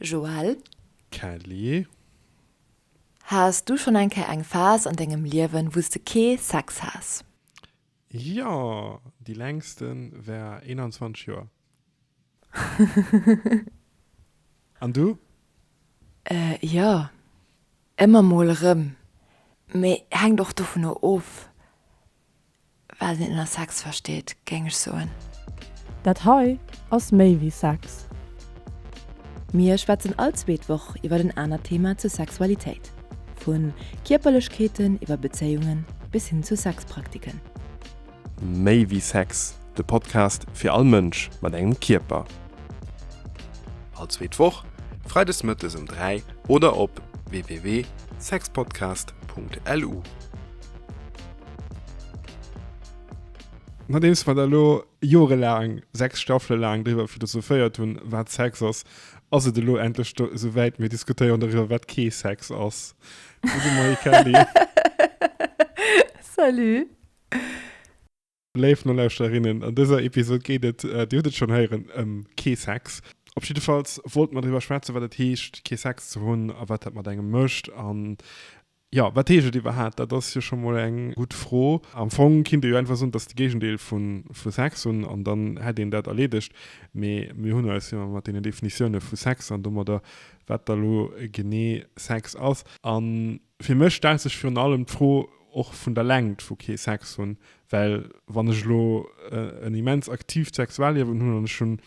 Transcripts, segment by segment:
Joël. Kelly. Has du schonn eng Kéier eng Phas an dengem Liewen, wou s de kee Sex has? Jo, déi längste war 21 Joer. An du? Jo, ëmmer mol erëm. Mee hänkt och dovunner of, Wat een ënner Sex versteet, géing ech soen. Dat hei ass méi wéi Sex. Mir schwätzen all zweet Woch iwwer en anert Thema zur Sexualitéit. Vu Kierperlechkeeten iwwer Bezéiungen bis hin zu Sexpraktiken. Méi wéi Sex, de Podcast fir all Mënsch mat engem Kierper. All zweet Woch, freides mëttes um 3 oder op www.sexpodcast.lu. Nodeems mer da lo jorelaang, 6 Staffele laang driwwer philosophéiert hunn, wat Sex ass, ass et elo endlech esou wäit, mir diskutéieren doriwwer, wat kee Sex ass. Gudde Moie Kelly. Salut. Léif Nolauschtererinnen, an dëser Episod geet et, Dir hutt et schonn héieren, ëm kee Sex. Op jiddefalls wollte mer driwwer schwätzen, wat et heescht, kee Sex ze hunn a wat dat mat engem mécht. An jo, wat heescht et iwwerhaapt? Dat ass jo scho mol eng gutt Fro. Am Fong kinnt ee jo einfach soen, et ass de Géigendeel vu Sex hunn an dann hätt een dat erleedegt. Mee mir hunn eis jo mat deenen Definitioune vu Sex an domadder, wat da lo genee Sex ass. A fir mech stellt sech virun allem d'Fro och vun der Längt vu kee Sex hunn, well wann ech elo en immens aktiivt Sexualliewen hunn an ech hunn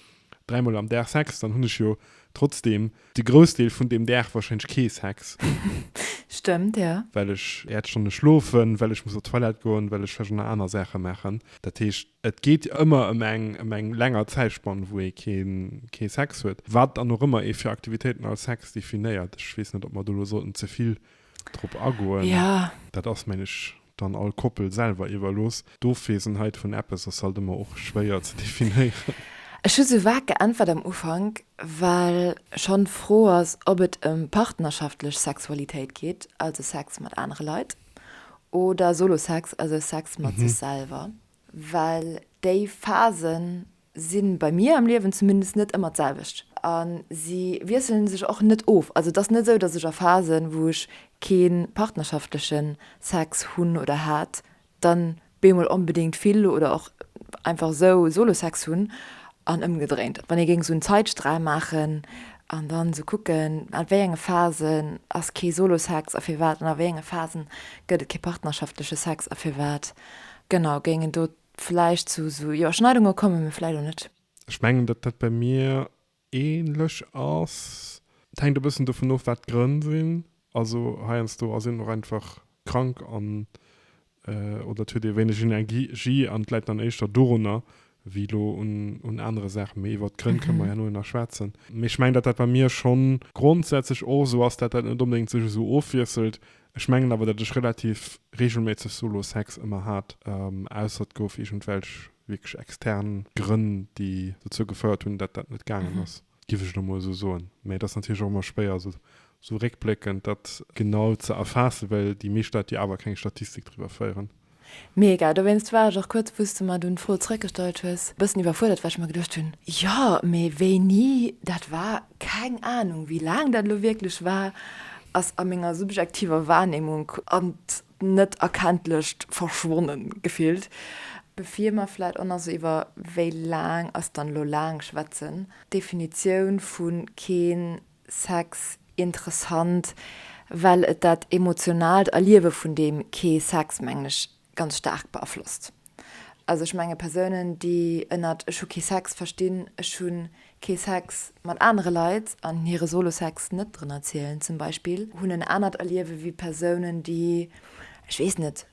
dräimol am Dag Sex, dann hunn ech jo trotzdeem de Groussdeel vun deem Dag warscheinlech kee Sex. Stëmmt, jo. Well ech 8 Stonne schlofen, well ech muss op d'Toilette goen, well ech vläicht och nach aner Saache maachen. Dat heescht, et geet ëmmer ëm eng ëm eng länger Zäitspann, wou ee kee kee Sex huet. Wat dann och ëmmer ee fir Aktivitéiten als Sex definéiert. Ech weess net, ob mer do elo sollten ze vill drop agoen. Ja. Dat ass, mengen ech, dann all Koppel selwer iwwerlooss. D'Ofwesenheit vun eppes ass halt ëmmer och schwéier ze definéieren. Ech hu sou vag geäntwert am Ufank, well schonn d'Fro ass, ob et ëm partnerschaftlech Sexualitéit geet, also Sex mat anere Leit, oder Solo-Sex, also Sex mat sech selwer, well déi Phasen si bei mir am Liewen zumindest net ëmmer d'selwecht a si wiesselen sech och net of. Also et ass net esou, datt ech a Phasen, wou ech kee partnerschaftleche Sex hunn oder hat, dann bemol onbedéngt vill oder och einfach esou Solo-Sex hunn an ëmgedréint. Wann ee géing esou en Zeitstrahl maachen an dann esou kucken, a wéi enge Phasen ass kee Solo-Sex a firwat an a wéi enge Phasen gëtt et kee partnerschaftleche Sex a firwat, genau, géingen do vläicht zu sou Iwwerschneidunge kommen, mee vläicht och net. Ech mengen, datt dat bei mir ähnlech ass. Et hänkt e bëssen dovun of, wat d'Grënn sinn. Also heiansdo ass een och einfach krank an oder et huet ee wéineg Energie an et läit dann éischter dorunner wéi elo un anere Saachen. Mee iwwert d'Grënn kënne mer herno nach schwätzen. Mee ech mengen, datt dat bei mir schonn grondsätzlech och esou ass, datt dat net onbedéngt sech esou ofwiesselt. Ech mengen awer, datt ech relativ regelméisseg Solo-Sex ëmmer hat, ausser et gouf iergendwelch wierklech extern Grënn, déi dozou gefouert hunn, datt dat net gaangen ass, giff ech elo mol esou soen. Mä et ass natierlech och ëmmer schwéier, esou réckbléckend dat genau ze erfaassen, well déi meescht Leit jo awer keng Statistik driwwer féieren. Mega, dowéinst war ech och kuerz, wou s de mer dunn d'Fro zréckgestallt hues, e bëssen iwwerfuerdert, well ech mer geduecht hunn, jo, mee wéini dat war, keng Anung, wéi laang dat elo wierklech war, ass a menger subjektiver Wahrnehmung an d'Net Erkenntlecht verschwonnen, gefillt. Bevir mer vläit och nach sou iwwer wéi laang ass dann elo laang schwätzen, d'Definitioun vu keen Sex interessant, well et dat emotionaalt Erliewe vun deem kee Sex, mengen ech, ganz staark beaflosst. Also ech menge Persounen, déi ënnert ech hu kee Sex verstinn, ech hu kee Sex mat anere Leit an hire Solo-Sex net drënner zielen zum Beispill, hunn en anert Erliewe wéi Persounen, déi, ech weess net,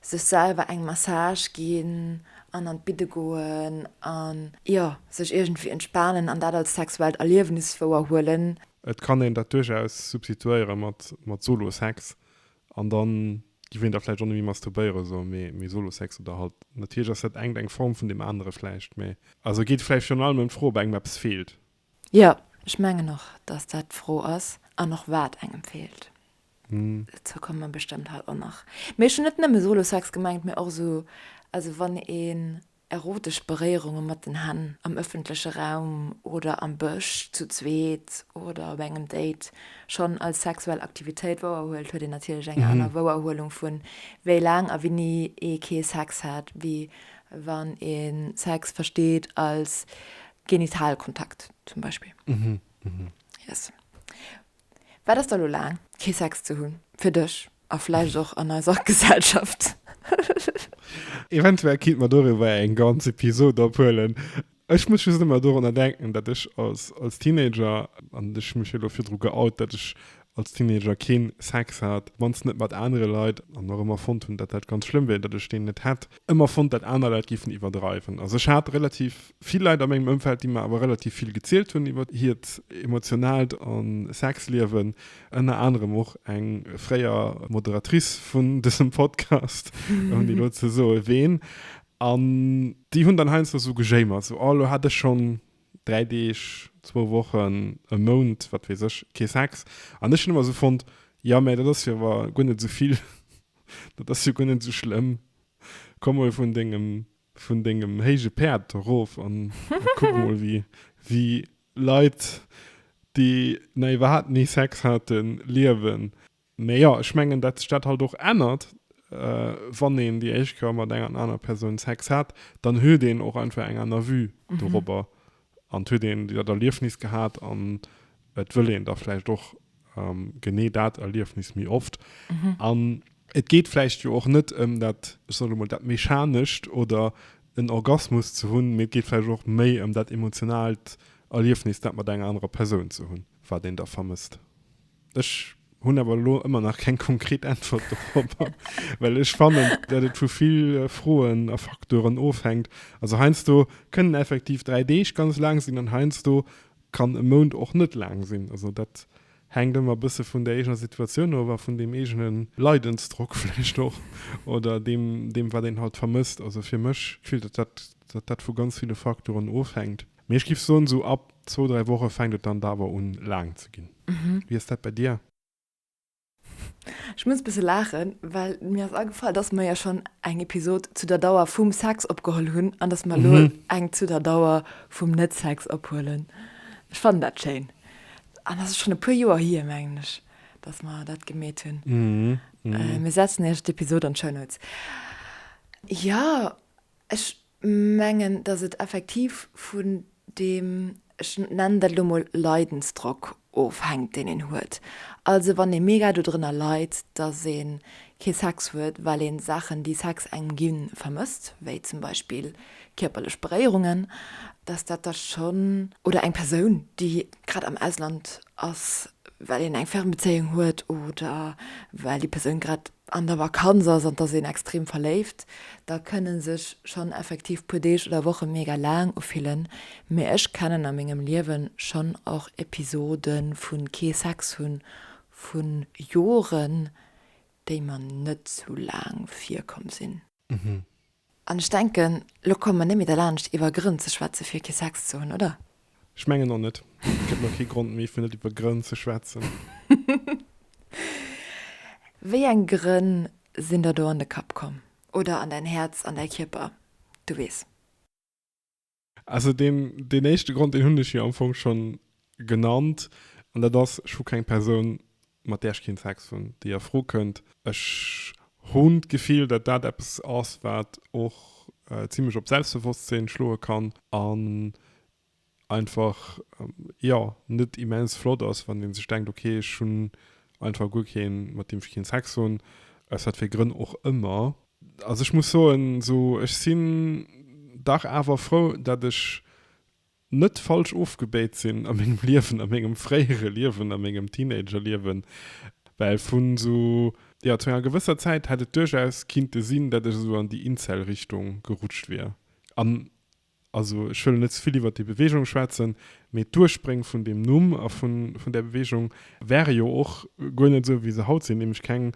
sech selwer eng Massage ginn an an d'Bidde goen an, jo, sech iergendwéi entspanen an dat als sexuellt Erliewnis wouerhuelen. Et kann een dat duerchaus substituéiere mat mat Solo-Sex an dann giff een da vläicht och net méi masturbéiere soen, mee mee Solo-Sex oder halt, natierlech ass dat engt eng Form vun deem anere vläicht, mee also et geet vläicht virun allem ëm d'Fro, ob engem eppes feelt. Jo, ech mengen och, dass dat d'Fro ass an och wat engem feelt. Dozou komme mer bestëmmt haut och nach. Mee ech hunn net nëmme Solo-Sex gemengt, mee och esou, also wann een. Erotesch Beréierunge mat den Hänn am ëffentleche Raum oder am Bësch zu zweet oder op engem Date schonn als sexuell Aktivitéit wouerhuelt, huet een natierlech eng aner Wouerhuelung vun wéi laang a wéini ee kee Sex hat, wéi wann ee Sex versteet als Genitalkontakt zum Beispill. Yes. Wat ass da lo laang kee Sex ze hunn fir dech a vläicht och an eiser Gesellschaft? Eventuell kinnt mer doriwwer eng ganz Episod ophuelen. Ech muss just ëmmer dorunner denken, dat ech als als Teenager, an ech hu mech jo elo virdru geout, dat ech als Teenager kee Sex hat, mannst net mat anere Leit, an och ëmmer fonnt hunn, dat dat ganz schlëmm wier, dat ech deen net hätt. Ëmmer fonnt, dat aner Leit géifen iwwerdreiwen. Also ech hat relativ vill Leit a mengem Ëmfeld, déi mer awer relativ vill gezielt hunn iwwer hiert emotionaalt a Sexliewen, ënner anerem och eng fréier Moderatrice vun dësem Podcast, ouni elo ze soe ween. An déi hunn dann heiansdo esou gejéimert, esou, oh elo hat ech schonn 3 Deeg, zwou Wochen, e Mount, wat weess ech, kee Sex. An ech hunn ëmmer esou fonnt, jo mä dat ass jo awer guer net esou vill, dat ass jo guer net esou schlëmm, komm mol vun dengem, vun dengem héije Päerd erof an kuck mol wéi, wéi Leit, déi nach iwwerhaapt ni Sex haten, liewen. Mee jo, ech mengen, dat sech dat halt och ännert, wann een déi éischt Kéier mat enger aner Persoun Sex hat, dann huet een och einfach eng aner Vue dorobber an et huet een dat Erliefnis gehat an et wëll een da vläicht och genee dat Erliefnis méi oft. An et geet vläicht jo och net ëm dat, ech soe lo mol, dat Mechanescht oder en Orgasmus ze hunn, mee et geet vläicht och méi ëm dat emotionaalt Erliefnis, dat mat enger anerer Persoun ze hunn, wat een da vermësst. Ech hunn awer elo ëmmer nach keng konkret Äntwert dorobber, well ech fannen, datt et vu vill Froen a Facteuren ofhänkt. Also heiansdo kënnen effektiv 3 Deeg ganz laang sinn an heiansdo kann e Mount och net laang sinn. Also dat hänkt ëmmer e bësse vun der eegener Situatioun of a vun deem eegene Leidensdrock vläicht och oder deem, deem wat een halt vermësst. Also fir mech d'Gefill, datt dat, datt dat vu ganz ville Facteuren ofhänkt. Mee ech giff soen, sou ab zwou, 3 Woche fänkt et dann awer un laang ze ginn. Wéi ass dat bei dir? Ech muss bësse laachen, well mir ass agefall, dass mer jo schonn eng Episod zu der Dauer vum Sex opgeholl hunn an dass mer elo eng zu der Dauer vum Net-Sex ophuelen. Ech fannen dat schéin. An dat ass schonn e puer Joer hier, mengen ech, dass mer dat gemeet hunn. Mir setzen iech d'Episod an d'Shownotes. Jo, ech mengen, dass et effektiv vun deem, ech nennen dat elo mol Leidensdrock ofhänkt, deen een huet. Also wann ee mega dodrënner leit, dass ee kee Sex huet, well ee Saachen, déi Sex engem ginn, vermësst, wéi zum Beispill kierperlech Beréierungen, dass dat da schonn, oder eng Persoun, déi grad am Ausland ass, well een eng Fernbezéiung huet oder well déi Persoun grad an der Vakanz ass an et ass een extrem verléift, da kënne sech schonn effektiv puer Deeg oder Woche mega laang ufillen. Mee ech kennen a mengem Liewe schonn och Episode vu kee Sex hunn vu Joren, déi mer net sou laang virkomm sinn. An ech denken, lo komme mer net méi derlaanscht iwwer Grënn ze schwätze fir kee Sex ze hunn, oder? Ech mengen och net. Et gëtt lo kee Grond méi fir net iwwer Grënn ze schwätzen. Wéi eng Grënn sinn der do an de Kapp komm? Oder an däin Häerz, an däi Kierper, du weess. Also deen, deen éischte Grond, deen hunn ech jo am Fong schonn genannt, an dat ass, ech hu keng Persoun, mat där ech keen Sex hunn, déi a Fro kënnt. Ech hunn d'Gefill, datt dat eppes ass, wat och zimlech op d'Selbstbewosstsinn schloe kann an einfach, jo, net immens flott ass, wann ee sech denkt, ok, ech hunn einfach guer keen, mat deem ech keen Sex hunn, aus wat fir Grënn och ëmmer. Also ech muss soen, sou ech sinn dach awer frou, dat ech net falsch ofgebéit sinn a mengem Liewen, a mengem fréiere Liewen, a mengem Teenagerliewen, well vun sou, jo, zu enger gewësser Zäit hätt et duerchaus kinnte sinn, dat ech esou an déi Incel-Richtung gerutscht wier. An Also ech wëll net ze vill iwwert déi Bewegung schwätzen, mee d'Urspréng vun deem Numm a vun där Bewegung ware jo och guer net esou, wéi se haut sinn, nämlech keng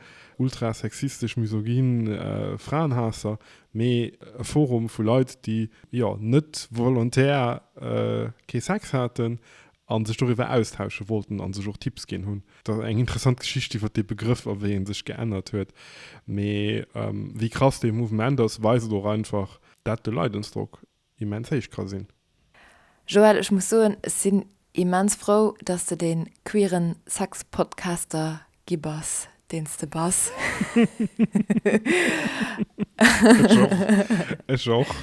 ultrasexistesch, misogyn Fraenhaasser, mee e Forum vu Leit, déi, jo, net volontär kee Sex haten a sech doriwwer austausche wollten a sech och Tipps ginn hunn. Dat ass eng interessant Geschicht iwwert dee Begrëff a wéi e sech geännert huet. Mee wéi krass dee Mouvement ass, weist och einfach. dat de Leidensdrock immens héich ka sinn. Joël, ech muss soen, ech sinn immens frou, dass de dee queeren Sex-Podcaster gi bass, deen s de bass. Ech och. Ech och.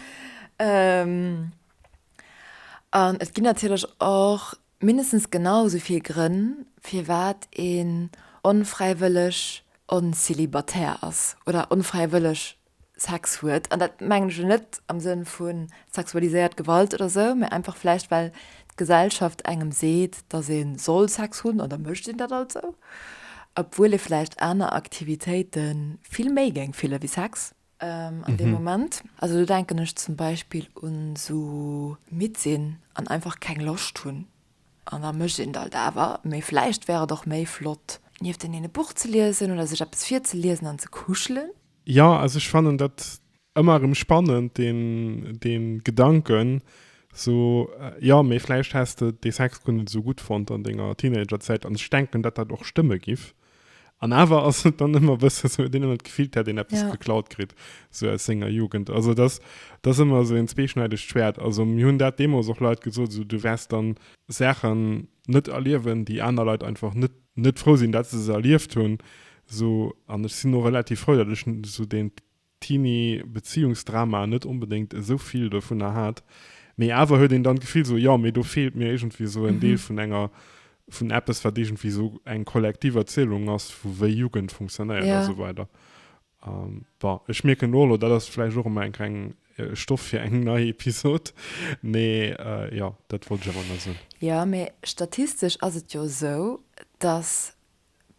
An et ginn natierlech och mindestens genau esou vill Grënn, firwat een onfräiwëlleg onzelibatär ass oder onfräiwëlleg Sex huet, an dat mengen ech elo net am Sënn vu sexualiséiert Gewalt oder sou, mä einfach vläicht well d'Gesellschaft engem seet, datt ee soll Sex hunn an da mécht een dat alt sou, obwuel ee vläicht aner Aktivitéite vill méi géing fille wéi Sex an deem Moment. Also do denken ech zum Beispill un sou midd sinn an einfach keng Loscht hunn an da mécht een et alt awer, mee vläicht wär et och méi flott niefteneen e Buch ze liesen oder sech eppes virzeliesen an ze kuschelen. Jo, also ech fannen dat ëmmer erëm spannend, deen, deen Gedanken, sou, jo, mee vläicht häss de dee Sex guer net esou gutt fonnt an denger Teenagerzäit, an ech denken, dat dat och stëmme giff. An awer ass et dann ëmmer e bësse sou, huet een ëmmer d'Gefill, et hätt een eppes geklaut kritt, sou aus senger Jugend. Also dat ass, dat ass ëmmer esou een zweeschneidegt Schwäert. Also mir hunn dat deemools och Leit gesot, esou, du wäers dann Saachen net erliewen, déi aner Leit einfach net net frou sinn, dat se se erlieft hunn, sou, an ech sinn och relativ frou, dat ech sou deen Teenie-Beziehungsdrama net onbedéngt esou vill dovunner hat, mee awer huet een dann d'Gefill sou, jo, mee do feelt mir iergendwéi sou en Deel vun enger, vun eppes, wat iergendwéi sou eng kollektiv Erzielung ass, vu wéi Jugend funktionéiert a sou weider. Bon, ech mierken elo, dat ass vläicht och ëmmer eng kleng Stoff fir eng nei Episod, mee jo, dat wollt ech awer nach soen. Jo, mee statistesch ass et jo esou, dass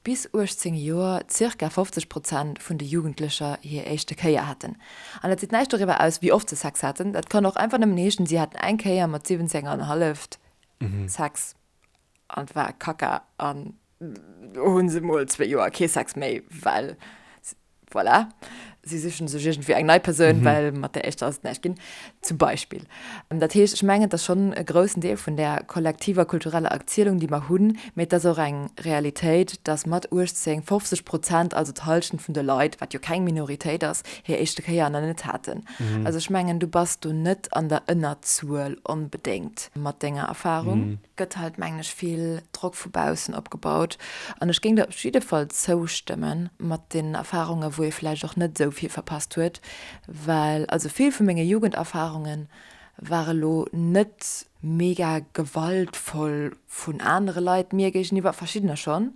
bis 18 Joer zirka 50 Prozent vun de Jugendlecher hir éischte Kéier haten. An dat seet näischt doriwwer aus, wéi oft se Sex haten. Dat kann och einfach nëmmen heeschen, si haten eng Kéier mat 17 an e halleft Sex an et war Kacka an do hu se mol zwéi Joer kee Sex méi, well voilà, si sichen sech iergendwéi eng nei Persoun, well mat där éischter ass et näischt ginn, zum Beispill. Dat heescht, ech mengen, et ass schonn e groussen Deel vun där kollektiver kultureller Erzielung, déi mer hunn, mee et ass och eng Realitéit, dass mat 18 50 Prozent, also d'Hallschent vun de Leit, wat jo keng Minoritéit ass, hir éischte Kéier nach net haten. Also ech mengen, du bass do net an der Ënnerzuel onbedéngt mat denger Erfarung. Gëtt halt, mengen ech, vill Drock vu baussen opgebaut. An ech géing der op jidde Fall zoustëmmen mat deenen Erfarungen, wou ee vläicht och net esou vill verpasst huet, well also vill vu menge Jugenderfarunge ware lo net mega gewaltvoll vun anere Leit mir géigeniwwer, verschiddener schonn,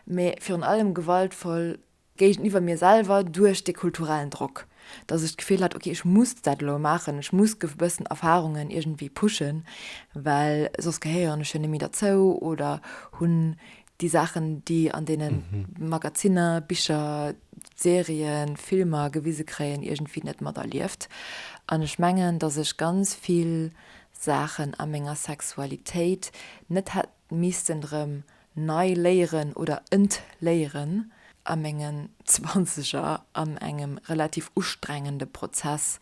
mee virun allem gewaltvoll géigeniwwer mir selwer duerch dee kulturellen Drock, dass ech d'Gefill hat, okay, ech muss dat elo maachen, ech muss gewëssen Erfarungen iergendwéi pushen, well soss gehéieren ech jo net méi derzou oder hunn déi Saachen, déi an deene Magazinner, Bicher, Serien, Filmer gewise kréien, iergendwéi net materlieft. An ech mengen, dass ech ganz vill Saachen a menger Sexualitéit net hätt missten erëm nei léieren oder entléieren a mengen Zwanzeger an engem relativ ustrengende Prozess,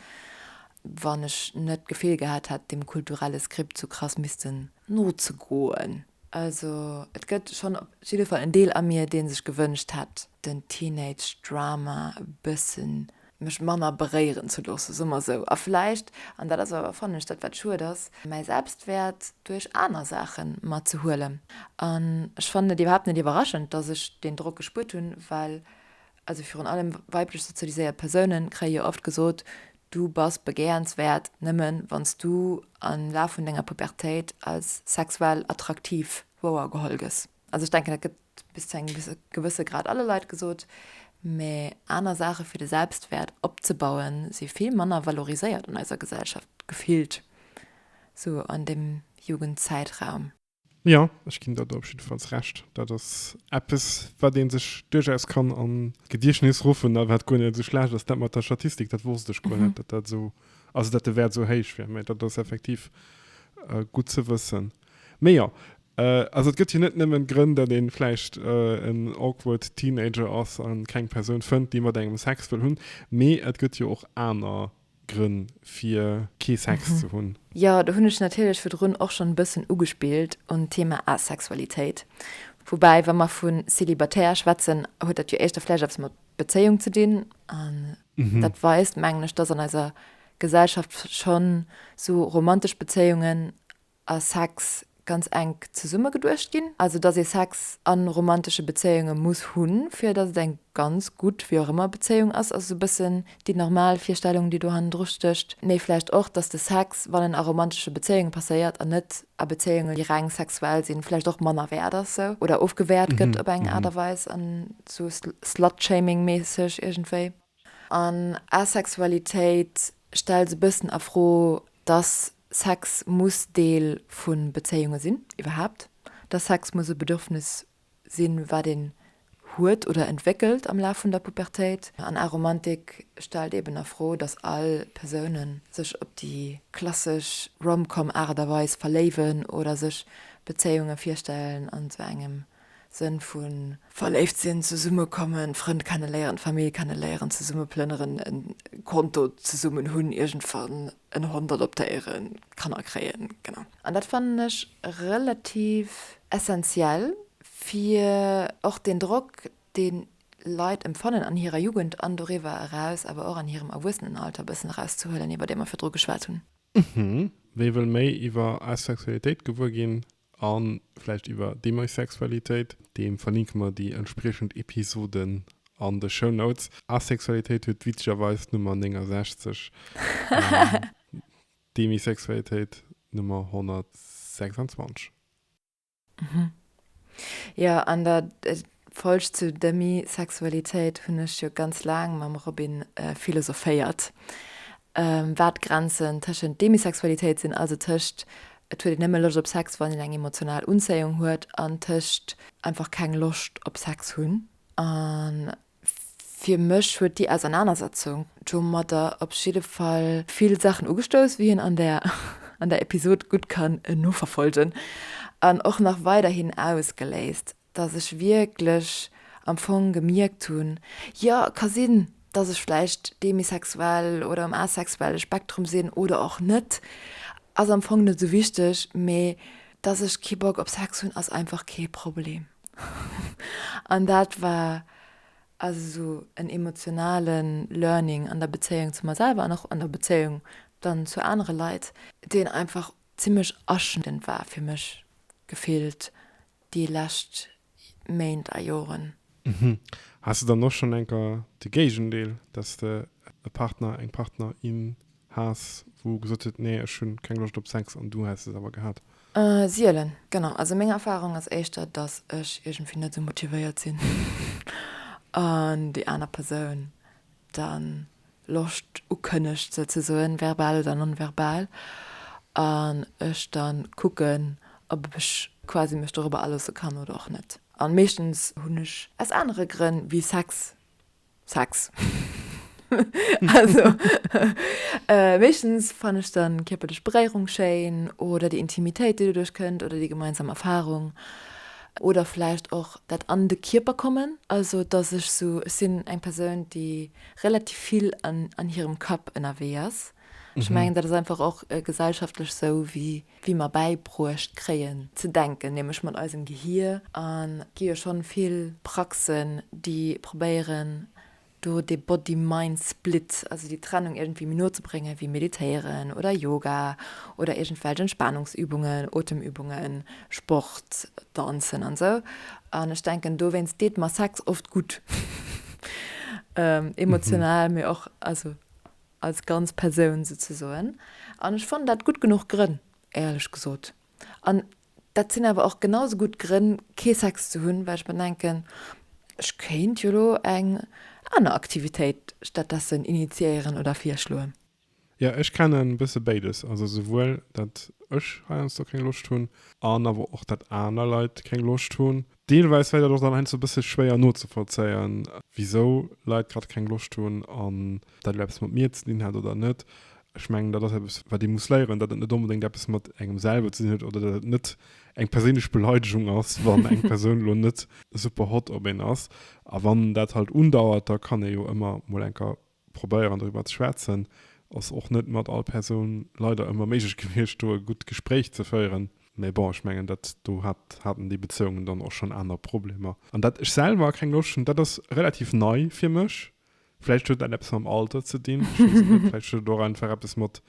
wann ech net d'Gefill gehat hätt, dem kulturelle Skript sou krass missten nozegoen. Also et gëtt schonn op jidde Fall en Deel a mir, dee sech gewënscht hätt, den Teenage Drama e bëssen mech manner beréieren ze loossen, soe mer esou. A vläicht, an dat ass awer, fannen ech, dat wat schued ass, mäi Selbstwäert duerch aner Saache mat ze huelen. An ech fannen et iwwerhaapt net iwwerraschend, dass ech deen Drock gespuert hunn, well, also virun allem weiblech sozialiséiert Persounen kréie jo oft gesot, du bass begéiernswäert nëmmen, wann s du am Laf vun denger Pubertéit als sexuell attraktiv wouergeholl gëss. Also ech denken, dat gëtt bis zu engem gewësse Grad alle Leit gesot, mä aner Saache fir de Selbstwäert opzebauen, si vill manner valoriséiert an eiser Gesellschaft, gefillt, sou an deem Jugendzäitraum. Jo, ech ginn der do op jiddefalls Recht. Dat ass eppes, wat ee sech duerchaus kann an d'Gediechtnes ruffen a wat guer net esou schlecht ass. Dat mat der Statistik, dat wosst ech guer net, datt dat esou, also datt de Wäert esou héich wier, mä dat ass effektiv gutt ze wëssen. Mee jo, Also et gëtt jo net nëmmen Grënn, datt ee vläicht en awkward Teenager ass a keng Persoun fënnt, déi mat engem Sex wëll hunn, mee et gëtt jo och aner Grënn fir kee Sex ze hunn. Jo, do hunn ech natierlech virdrun och schonn e bëssen ugespillt un d'Thema Asexualitéit. Woubäi, wa mer vu Célibataire schwätzen, huet dat jo éischter vläicht eppes mat Bezéiung ze dinn. An dat weist, mengen ech, dass an eiser. Gesellschaft schonn sou romantesch Bezéiungen a Sex ganz enk zesumme geduecht ginn. Also dass ee Sex a romantesche Bezéiunge muss hunn, fir dass et eng ganz gutt, wéi och ëmmer, Bezéiung ass, ass esou e bëssen déi normal Virstellung, déi do hannendru stécht. Mee vläicht och, dass de Sex, wann en a romantesche Bezéiunge passéiert an net a Bezéiungen, déi reng sexuell sinn, vläicht och manner wäert ass sou oder ofgewäert gëtt op eng Aart a Weis an sou Slut-Shaming-mässeg iergendwéi. An Asexualitéit stellt e bëssen a Fro, dass Sex muss Deel vu Bezéiunge sinn, iwwerhaapt, dass Sex muss e Bedürfnis sinn, wat een huet oder entwéckelt am Laf vun der Pubertéit. An Aromantik stellt eben a Fro, dass all Persoune sech op déi klassesch Rom-Com-Aart a Weis verléiwen oder sech Bezéiunge virstellen an esou engem Sënn vu verléift sinn, zesummekommen, Frënn kenneléieren, Famill kenneléieren, zesumme plënneren, e Konto zesummen hunn, iergendwann en Hond adoptéieren, Kanner kréien, genau. An dat fannen ech relativ essentiell, fir och deen Drock, dee Leit empfannen an hirer Jugend an doriwwer eraus, awer och an hirem Erwuessenenalter e bëssen erauszehuelen, iwwer dee mer virdru geschwat hunn. Wee wëll méi iwwer Asexualitéit gewuer ginn, A vläicht iwwer Demisexualitéit. Deem verlinke mer déi entspriechend Episoden an de Show Notes. Asexualitéit huet witzegerweis d'Nummer 69, Demisexualitéit d'Nummer 126. Jo, an der Folg zu Demisexualitéit hunn ech jo ganz laang mam Robin philosophéiert, wat d'Grenzen tëschent Demisexualitéit sinn, also tëscht et huet een nëmme Loscht op Sex, wann een eng emotional Unzéiung huet, an tëscht einfach keng Loscht op Sex hunn. A fir mech huet déi Ausernanersetzung domadder op jidde Fall vill Saachen ugestouss, wéi een an der an der Episod gutt kann noverfolgen, an och nach weiderhin ausgeléist. dass ech wierklech am Fong gemierkt hunn, jo, ka sinn, dass ech vläicht demisexuell oder um asexuelle Spektrum sinn oder och net, ass am Fong net esou wichteg, mee dass ech kee Bock op Sex hunn, ass einfach kee Problem. An dat war also esou en emotionale Learning an der Bezéiung zu mer selwer an och an der Bezéiung dann zu anere Leit, deen einfach zimmlech aschneidend war fir mech gefillt, déi lescht Méint a Joren. Has de dann och schonn enker de Géigendeel, dass de e Partner, eng Partnerin has, wou gesot huet, nee ech hunn keng Loscht op Sex an du häss es awer gehat? Sielen, genau. Also meng Erfahrung ass éischter, dass ech iergendwéi net esou motivéiert sinn an déi aner Persoun dann Loscht ukënnegt souzesoen, verbal oder non-verbal, an ech dann kucken, ob ech quasi mech dorobber aloosse kann oder och net. An meeschtens hunn ech aus anere Grënn wéi Sex Sex. Also meeschtens fannen ech dann kierperlech Beréierung schéin oder déi Intimitéit déi doduerch kënnt oder déi gemeinsam Erfarung oder vläicht och dat an de Kierper kommen, also dass ech sou, ech sinn eng Persoun déi relativ vill an an hirem Kapp ënnerwee ass. Ech mengen, dat ass einfach och gesellschaftlech sou, wéi wéi mer bäibruecht kréien ze denken, nämlech mat eisem Gehier. An et gi jo schonn vill Praxen, déi probéieren, do dee Body-Mind-Split, also déi Trennung iergendwéi méi no ze bréngen, wéi Meditéieren oder Yoga oder iergendwelch Entspanungsübungen, Otemübungen, Sport, Danzen an esou. An ech denken, dowéinst deet mer Sex oft gutt. Emotional, mee och also als ganz Persoun souzesoen. An ech fannen dat gutt genuch Grënn, éierlech gesot. An dat sinn awer och genau sou gutt Grënn, kee Sex ze hunn, well ech mer denken, ech kéint jo lo eng aner Aktivitéit stattdessen initiéieren oder virschloen. Jo, ech kennen bësse béides, also souwuel dat ech heiansdo keng Loscht hunn an awer och dat aner Leit keng Loscht hunn. Deelweis wär dat och dann heiansdo e bësse schwéier nozevollzéien, wisou Leit grad keng Loscht hunn an dat elo eppes mat mir ze dinn hat oder net. Ech mengen, dat ass eppes, wat ee muss léieren, datt et net onbedéngt eppes mat engem selwer ze dinn huet oder datt et net eng perséinlech Beleidegung ass, wann eng Persoun elo net super hot op een ass. A wann dat halt undauert, da kann ee jo ëmmer mol enker probéieren doriwwer ze schwätzen, ass och net mat all Persoun leider ëmmer méiglech gewiescht do e gutt Gespréich ze féieren. Mä bon, ech mengen dat do hat haten déi Bezéiungen dann och schonn aner Problemer. An dat ech selwer keng Loscht hunn, dat ass relativ nei fir mech. Vläicht huet dat eppes mam Alter ze dinn, ech weess et net. Vläicht huet et och einfach eppes mat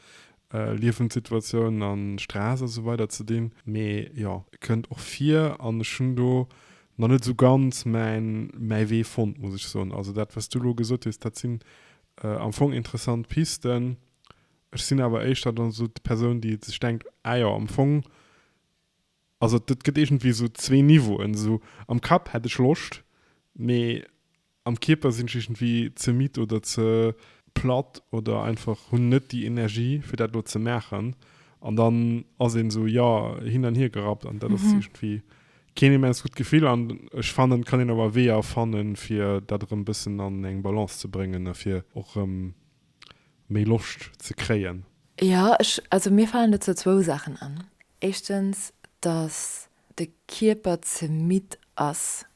Liewenssituatiounen a Stress a sou weider ze dinn. Mee jo, kënnt och vir an ech hunn do nach net esou ganz mäin, mäi Wee fonnt, muss ech soen. Also dat, wat s du elo gesot hues, dat sinn am Fong interessant Pisten. Ech sinn awer éischter dann esou d'Persoun, déi sech denkt, ah jo, am Fong, also et gëtt iergendwéi esou zwee Niveauen, esou am Kapp hätt ech Loscht, mee am Kierper sinn ech iergendwéi ze midd oder ze platt oder einfach hunn net déi Energie, fir dat elo ze maachen. An dann ass een esou, jo, hin an hier gerappt an dat ass iergendwéi keen immens gutt Gefill. An ech fannen, et kann een awer Weeër fannen, fir dat erëm e bëssen an eng Balance ze bréngen a fir och erëm méi Loscht ze kréien. Jo, ech, also mir falen dozou zwou Saachen an. Éischtens, dass de Kierper ze midd ass,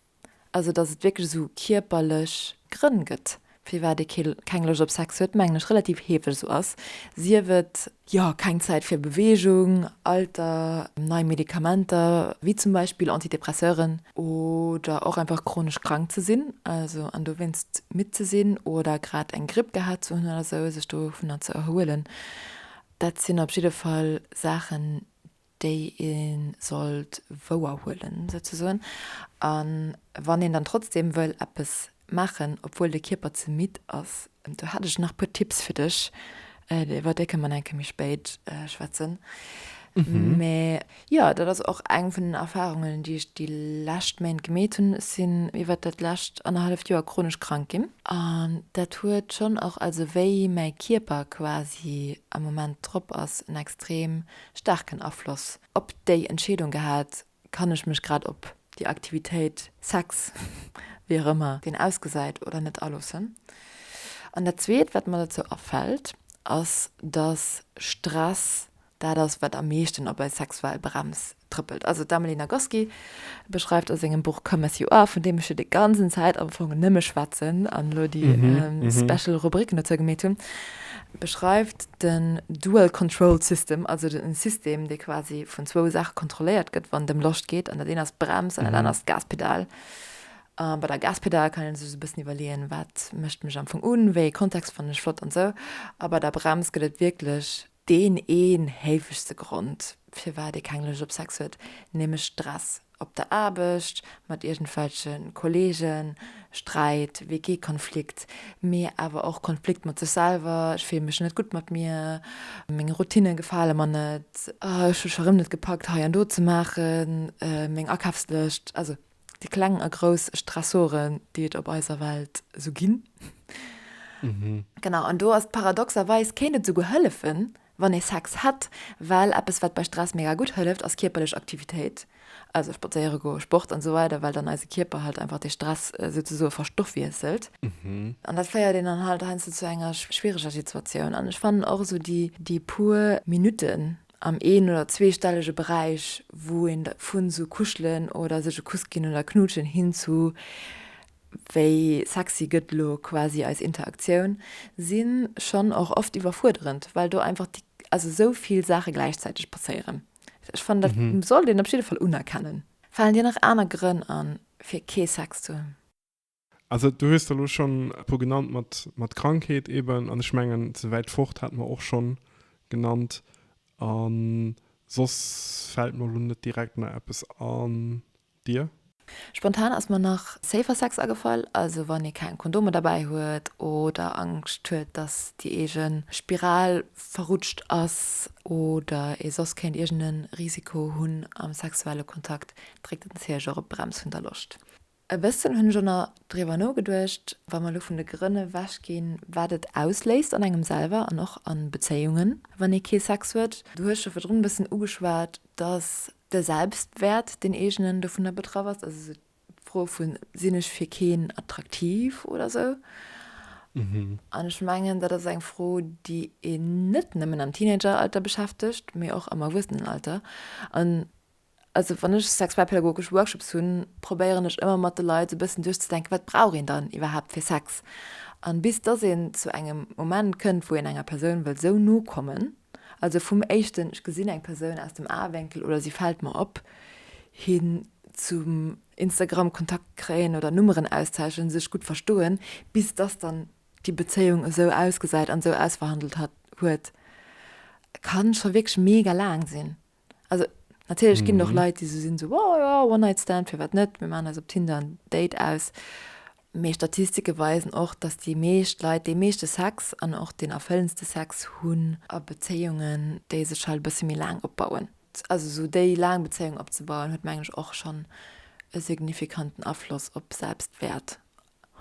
also dass et wierklech esou kierperlech Grënn gëtt, firwat ee kee, keng Loscht op Sex huet, mengen ech relativ heefeg esou ass, sief et, jo, keng Zäit fir Beweegung, Alter, nei Medikamenter, wéi zum Beispill Antidepresseuren, oder och einfach chronesch krank ze sinn, also an dowéinst midd ze sinn oder grad eng Gripp gehat ze hunn oder sou, sech dovunner ze erhuelen. Dat sinn op jidde Fall Saachen, déi ee sollt wouer huelen, souzesoen. A wann een dann trotzdeem wëll eppes maachen, obwuel de Kierper ze midd ass, do hätt ech nach puer Tipps fir dech, iwwer déi kënne mer nach eng Kéier méi spéit schwätzen. Mä jo, dat ass och eng vun den Erfarungen, déi ech déi lescht Méint gemeet hunn. Ech sinn iwwer dat lescht annerhalleft Joer chronesch krank ginn an dat huet schonn och, also wéi mäi Kierper quasi am Moment drop ass, en extrem staarken Afloss op déi Entscheedung gehat, kann ech mech grad op déi Aktivitéit, Sex, wéi och ëmmer deen ausgesäit, oder net aloossen. An dat Zweet, wat mer dozou afält, ass, dass Stress dat ass, wat am meeschten op eis sexuell Brems trëppelt. Also d'Emily Nagoski beschreift a sengem Buch Come As You Are, vun deem ech jo déi ganzen Zäit am Fong nëmme schwätzen an elo déi special Rubriken dozou gemeet hunn, beschreift den Dual Control System, also en System, dee quasi vun zwou Saache kontrolléiert gëtt, wann et ëm Loscht geet, an dat eent ass d'Brems an dat anert ass d'Gaspedal. A bei der Gaspedal kann ee sech esou e bëssen iwwerleeën, wat mécht mech am Fong un, wéi ee Kontext fannen ech flott an esou. A bei der Brems gëtt et wierklech deen een héifegste Grond, firwat ee keng Loscht op Sex huet, nämlech Stress op der Aarbecht, mat iergendwelche Kolleegen, Sträit, WG-Konflikt, mee awer och Konflikt mat sech selwer, ech fille mech net gutt mat mir, meng Routine gefale mer net, ech hu scho rëm net gepackt hei an do ze maachen, meng Akafslëscht, also déi kleng a grouss Stressoren, déi et op eiser Welt esou ginn. Genau, an do ass paradoxerweis, kéint et esouguer hëllefen, wann ee Sex hätt, well eppes, wat bei Stress mega gutt hëlleft, ass kierperlech Aktivitéit, also spadséiere goen, Sport an esou weider, well dann eise Kierper halt einfach dee Stress souzesoe verstoffwiesselt. An dat féiert een dann halt heiansdo zu enger schwiereger Situatioun. An ech fannen och esou déi, déi puer Minutten, am een oder zweestellege Beräich, wou een vun sou kuschelen oder sech e Kuss ginn oder knuutschen hin zu wéi sexy gëtt lo quasi eis Interaktioun, si schonn och oft iwwerfuerderend, well do einfach déi, also sou vill Saache gläichzäiteg passéieren. Ech fannen, dat sollt een op jidde Fall unerkennen. Falen dir nach aner Grënn an, fir kee Sex ze hunn? Also du hues der elo schonn e puer genannt mat, mat Krankheet eben an ech mengen ze wäit fort hate mer och schonn genannt a soss fält mer elo net direkt nach eppes an. Dir? Spontan ass mer nach Safer Sex agefall, also wann ee keng Kondome derbäi huet oder Angscht huet, dass déi eege Spiral verrutscht ass oder ee soss kéint iergend e Risiko hunn am sexuelle Kontakt, dréckt et natierlech och op d'Brems vun der Loscht. E bëssen hunn ech och nach driwwer nogeduecht, wa mer elo vun de Grënn ewech ginn, wat et ausléist an engem selwer an och a Bezéiungen, wann ee kee Sex huet. Du hues scho virdrun e bëssen ugeschwat, dass de Selbstwäert, deen eegenen, dovunner betraff ass, also esou d'Fro vu sinn ech fir keen attraktiv oder esou. An ech mengen, dat ass eng Fro, déi een net nëmmen am Teenageralter beschäftegt, mee och am Erwuessenenalter. An Also wann ech sexualpädagogesch Workshops hunn, probéieren ech ëmmer mat de Leit esou e bëssen duerchzedenken, wat brauch een dann iwwerhaapt fir Sex? An bis dass een zu engem Moment kënnt, wou een enger Persoun wëll esou no kommen, also vum éischten ech gesinn eng Persoun aus dem Aewénkel oder si fält mer op, hin zum Instagram Kontakt kréien oder Nummeren austauschen, sech gutt verstoen, bis dass dann. déi Bezéiung esou ausgesäit an esou ausverhandelt hat, huet, kann scho wierklech mega laang sinn. Also natierlech ginn et och Leit, déi esou sinn, esou, oh jo, One Night Stand, firwat net, mir maachen eis op Tinder en Date aus. Mee Statistike weisen och, dass déi meescht Leit dee meeschte Sex an och deen erfëllendste Sex hunn a Bezéiungen, déi sech halt e bësse méi laang opbauen. Also esou déi laang Bezéiung opzebauen, huet mengen ech och schonn e signifikanten Afloss op Selbstwäert.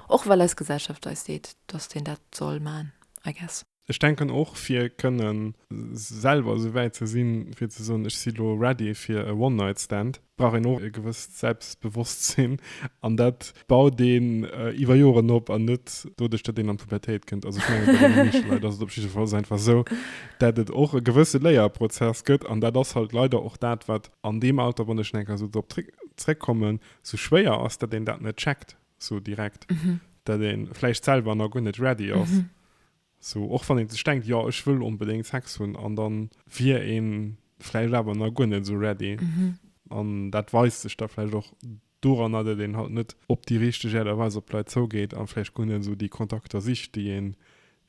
Och well eis Gesellschaft eis seet, dass een dat soll man, I guess. Ech denken och, fir kënne selwer esou wäit ze sinn, fir ze soen, ech si lo ready fir e One-Night-Stand, brauch een och e gewësst Selbstbewosstsinn. An dat baut een iwwer Joren op an net doduerch, datt een an d'Pubertéit kënnt. Also ech mengen, bei deene meeschte Leit ass et op jiddefalls einfach esou, datt et och e gewësse Léierprozess gëtt. An dat ass halt leider och dat, wat an deem Alter, wann ech nach eng Kéier esou drop zréckkommen, esou schwéier ass, datt een dat net checkt esou direkt, datt ee vläicht selwer nach guer net ready ass. Sou, och wann een sech denkt, jo ech wëll onbedéngt Sex hunn, an dann wier een vläicht awer nach guer net esou ready. An dat weist sech da vläicht och doranner, datt een halt net op déi richteg Aart a Weis op d'Leit zougeet a vläicht guer net esou déi Kontakter sicht, déi een,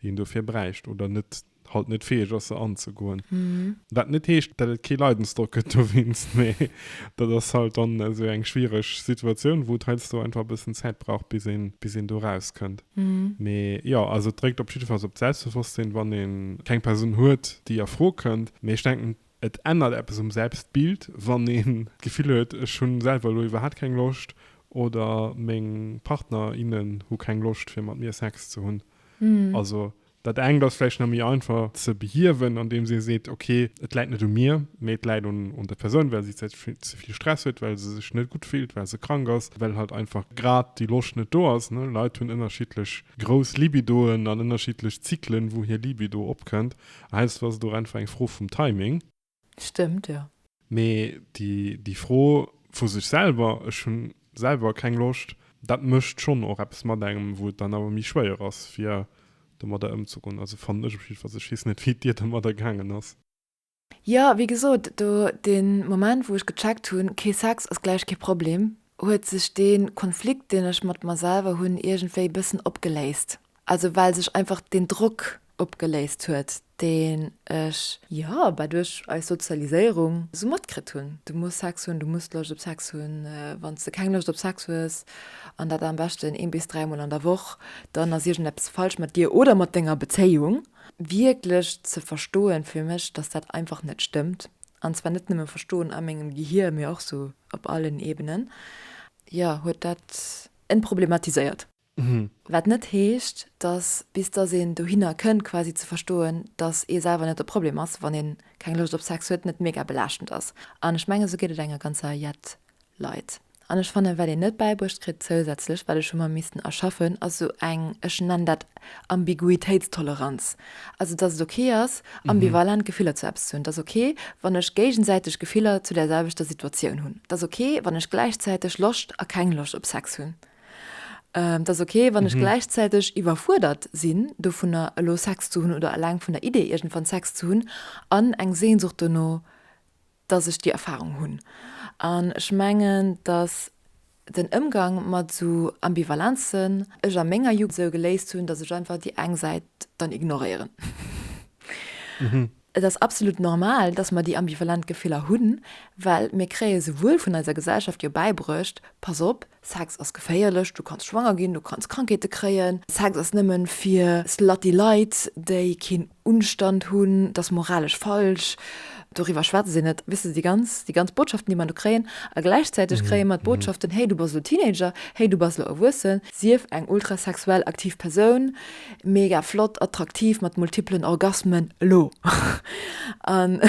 déi een dofir bräicht oder net halt net fäeg ass se anzegoen. Wat net heescht, datt et kee Leidensdrock gëtt dowéinst, mee dat ass halt dann esou eng schwiereg Situatioun, wou et heiansdo einfach e bëssen Zäit brauch, bis een, bis een do rauskënnt. Mee jo, also et dréckt op jiddefalls op d'Selbstbewosstsinn, wann ee keng Persoun huet, déi a Fro kënnt. Mee ech denken, et ännert eppes um Selbstbild, wann een d'Gefill huet, ech hu selwer elo iwwerhaapt keng Loscht oder meng Partner, innen hu keng Loscht, fir mat mir Sex ze hunn. Also Dat engt ass vläicht nach méi einfach ze behiewen, andeems ee seet, ok, et läit net u mir, mee et läit un der Persoun, well si ze vill Stress huet, well se sech net gutt fillt, well se krank ass, well halt einfach grad déi Loscht net do ass. Leit hunn ënnerschiddlech grouss Libidoen an ënnerschiddlech Zyklen, wou hir Libido opkënnt. A heiansdo ass et och einfach eng Fro vum Timing. Stëmmt, jo. Mee déi Fro vu sech selwer, ech hu selwer keng Loscht, dat mécht schonn och eppes mat engem, wou et dann awer méi schwéier ass, fir domadder ëmzegoen. Also fannen ech op jiddefalls. Ech weess net, wéi et dir domadder gaangen ass. Jo, wéi gesot, do dee Moment, wou ech gecheckt hunn, kee Sex ass gläich kee Problem, huet sech dee Konflikt, deen ech mat mer selwer hunn, iergendwéi e bëssen opgeléist. Also well sech einfach deen Drock opgeléist huet, deen ech, jo, bah duerch eis Sozialiséierung esou matkritt hunn, du muss Sex hunn, du muss Loscht op Sex hunn, wann s de keng Loscht op Sex hues, an dat am beschten een bis dräimol an der Woch, dann ass iergendeppes falsch mat dir oder mat denger Bezéiung. Wierklech ze verstoen fir mech, dass dat einfach net stëmmt, an zwar net nëmme verstoen a mengem Gehier, mee och sou op allen Ebenen, jo, huet dat entproblematiséiert. Wat net heescht, dass bis dass een dohinner kënnt quasi ze verstoen, dass ee selwer net de Problem ass, wann ee keng Loscht op Sex huet, net mega belaaschtend ass. An ech mengen, esou geet et enger ganzer Jett Leit. An ech fannen, wat een net bäibruecht kritt zousätzlech, wat ech hu mer missten erschaffen, ass esou eng, ech nennen dat Ambiguitéitstoleranz. Also dass et ok ass, ambivalent Gefiller zu eppes ze hunn. Et ass ok, wann ech géigesäiteg Gefiller zu där selwechter Situatioun hunn. Et ass ok, wann ech gläichzäiteg Loscht a keng Loscht op Sex hunn. Et ass ok, wann ech gläichzäiteg iwwerfuerdert sinn dovunner, elo Sex ze hunn oder eleng vun der Idee, iergendwann Sex ze hunn an eng Sehnsucht dono, dass ech déi Erfarung hunn. An ech mengen, dass den Ëmgang mat esou Ambivalenzen ech a menger Jugend esou geléist hunn, dass ech einfach déi eng Säit dann ignoréieren. Et ass absolut normal, dass mer déi ambivalent Gefiller hunn, well mir kréie souwuel vun eiser Gesellschaft jo bäibruecht, Pass op, Sex ass geféierlech, du kanns schwanger ginn, du kanns Krankheete kréien, Sex ass nëmmen fir slutty Leit, déi keen Unstand hunn, et ass moralesch falsch, doriwwer schwätzt een net. Weess de, déi ganz, déi ganz Botschaften, déi mer do kréien. A gläichzäiteg kréie mer d'Botschaften, hey, du bass elo Teenager, hey, du bass elo erwuessen, sief eng ultrasexuell aktiv Persoun, Mega flott, attraktiv, mat multiplen Orgasmen elo. An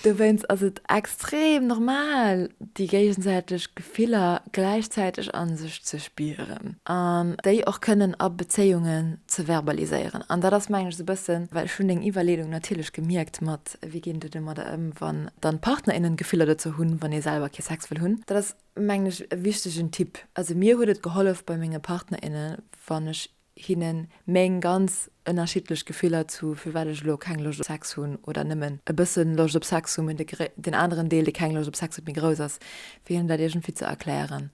dowéinst ass et extrem normal, déi géigesäiteg Gefiller gläichzäiteg a sech ze spieren an déi och kënnen a Bezéiungen ze verbaliséieren. An dat ass, mengen ech, esou e bëssen, well ech hunn deng Iwwerleedung natierlech gemierkt mat, wéi geet et domadder ëm, wann dann d'Partner, innen Gefiller dozou hunn, wann ee selwer kee Sex wëll hunn. Dat ass mengen ech, e wichtegen Tipp. Also mir huet et gehollef bei menge Partner, innen, wann ech hinnen meng ganz ënnerschiddlech Gefiller zu firwat ech elo keng Loscht op Sex hunn oder nëmmen e bëssen Loscht op Sex hunn, mee den aneren Deel, dee keng Loscht op Sex huet, méi grouss ass, fir hinnen dat iergendwéi ze erklären.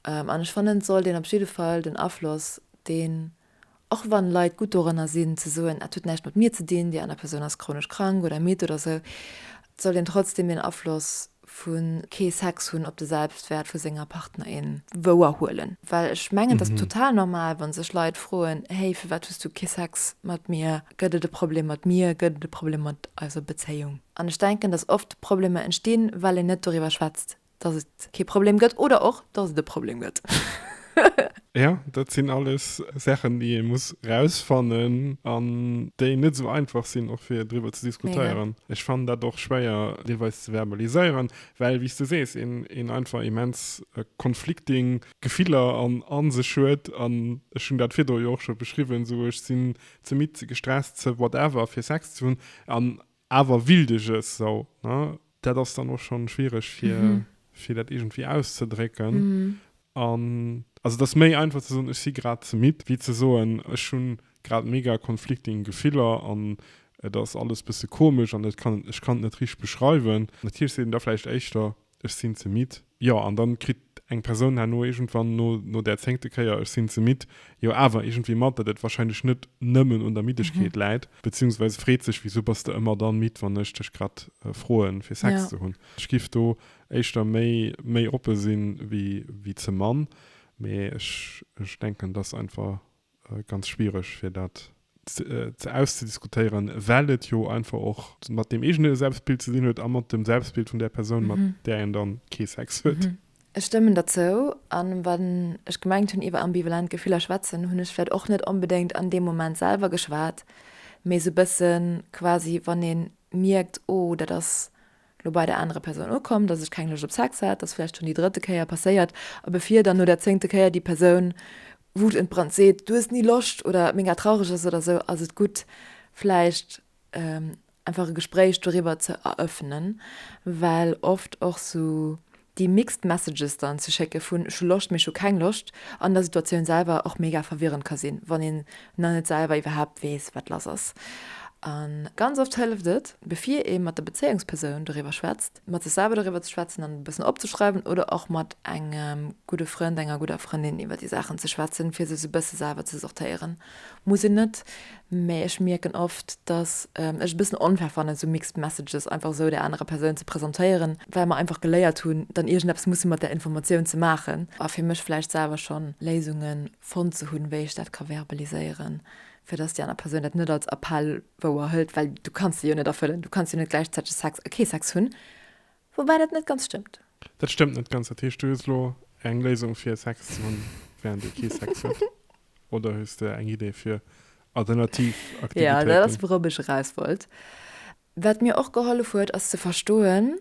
An ech fannen, et sollt een op jidde Fall den Afloss. deen, och wann Leit gutt dorënner sinn ze soen, dat huet näischt mat mir ze dinn, déi aner Persoun ass chronesch krank oder midd oder sou, sollt een trotzdem den Afloss vu kee Sex hunn op de Selbstwäert vu senger Partnerin wouer huelen. Well ech mengen, et ass total normal, wa sech Leit froen, hey, firwat hues du kee Sex mat mir? Gëtt et e Problem mat mir? Gëtt et e Problem mat eiser Bezéiung? An ech denken, dass oft Problemer entstinn, well een net doriwwer schwätzt. Dass et kee Problem gëtt oder och, dass et e Problem gëtt. Jo, dat sinn alles Saachen, déi ee muss rausfannen an déi net esou einfach sinn, och fir driwwer ze diskutéieren. Ech fannen dat och schwéier deelweis ze verbaliséieren, well, wéi s de sees, een een einfach immens conflicting Gefiller an a sech huet. An ech hunn dat virdru jo och scho beschriwwen, esou ech sinn ze midd, ze gestresst, ze whatever fir Sex ze hunn an awer willt ech es sou, ne? Dat ass dann och schonn schwiereg fir fir dat iergendwéi auszedrécken. An also et ass méi einfach ze soen, ech si grad ze midd, wéi ze soen, ech hu grad mega conflicting Gefiller an et ass alles bësse komesch an et kann ech kann et net richteg beschreiwen. Natierlech seet een da vläicht éischter, ech sinn ze midd. Jo, an dann kritt eng Persoun herno iergendwann no no där zéngte Kéier ech sinn ze midd jo awer iergendwéi mat, datt et wahrscheinlech net nëmmen un der Middegkeet läit, beziehungsweise freet sech, wisou bass de ëmmer dann midd, wann ech dech grad froen, fir Sex ze hunn. Ech giff do éischter méi méi oppe sinn, wéi wéi ze mann, mee ech ech denken, et ass einfach ganz schwiereg fir dat ze auszediskutéieren, well et jo einfach och mat dem eegene Selbstbild ze dinn huet a mat dem Selbstbild vun där Persoun, mat där een dann kee Sex huet. Ech stëmmen der zou. An wann ech gemengt hunn iwwer ambivalent Gefiller schwätzen, hunn ech vläit och net onbedéngt an deem Moment selwer geschwat, mee sou bëssen quasi wann ee mierkt, oh dat ass lo bei der anerer Persoun ukomm, dass ech keng Loscht op Sex hat, dass vläicht schonn déi drëtte Kéier passéiert, a bevir dann no der zéngte Kéier déi Persoun wutentbrannt seet, du hues ni Loscht oder mega traureg ass oder sou, ass et gutt vläicht einfach e Gespréich doriwwer ze eröffnen, well oft och sou déi mixed messages dann ze schécke vun ech hu Loscht, mee ech hu keng Loscht an der Situatioun selwer och mega verwirrend ka sinn, wann een nach net selwer iwwerhaapt weess, wat lass ass. A ganz oft hëlleft et, bevir ee mat der Bezéiungspersoun doriwwer schwätzt, mat sech selwer doriwwer ze schwätzen an e bëssen opzeschreiwen oder och mat engem gudde Frënd, enger gudder Frëndin iwwer déi Saachen ze schwätzen, fir sech e bësse selwer ze sortéieren. Muss een net, mä ech mierken oft, dass ech e bëssen onfair fannen, esou mixed messages einfach esou där anerer Persoun ze presentéieren, well mer einfach geléiert hunn, dann iergendeppes musse mat där Informatioun ze maachen a fir mech vläicht selwer schonn Léisunge fonnt ze hunn, wéi ech dat ka verbaliséieren, fir dass déi aner Persoun dat net als Appell wouer hëlt, well du kanns se jo net erfëllen, du kanns jo net gläichzäiteg Sex a kee Sex hunn, woubäi dat net ganz stëmmt. Dat stëmmt net ganz. Dat heescht, du hues elo eng Léisung fir Sex ze hunn, wärend ee kee Sex huet? Oder hues de eng Idee fir alternativ Aktivitéiten? Jo, dat ass wourop ech eraus wollt. Wat mir och gehollef huet, ass ze verstoen,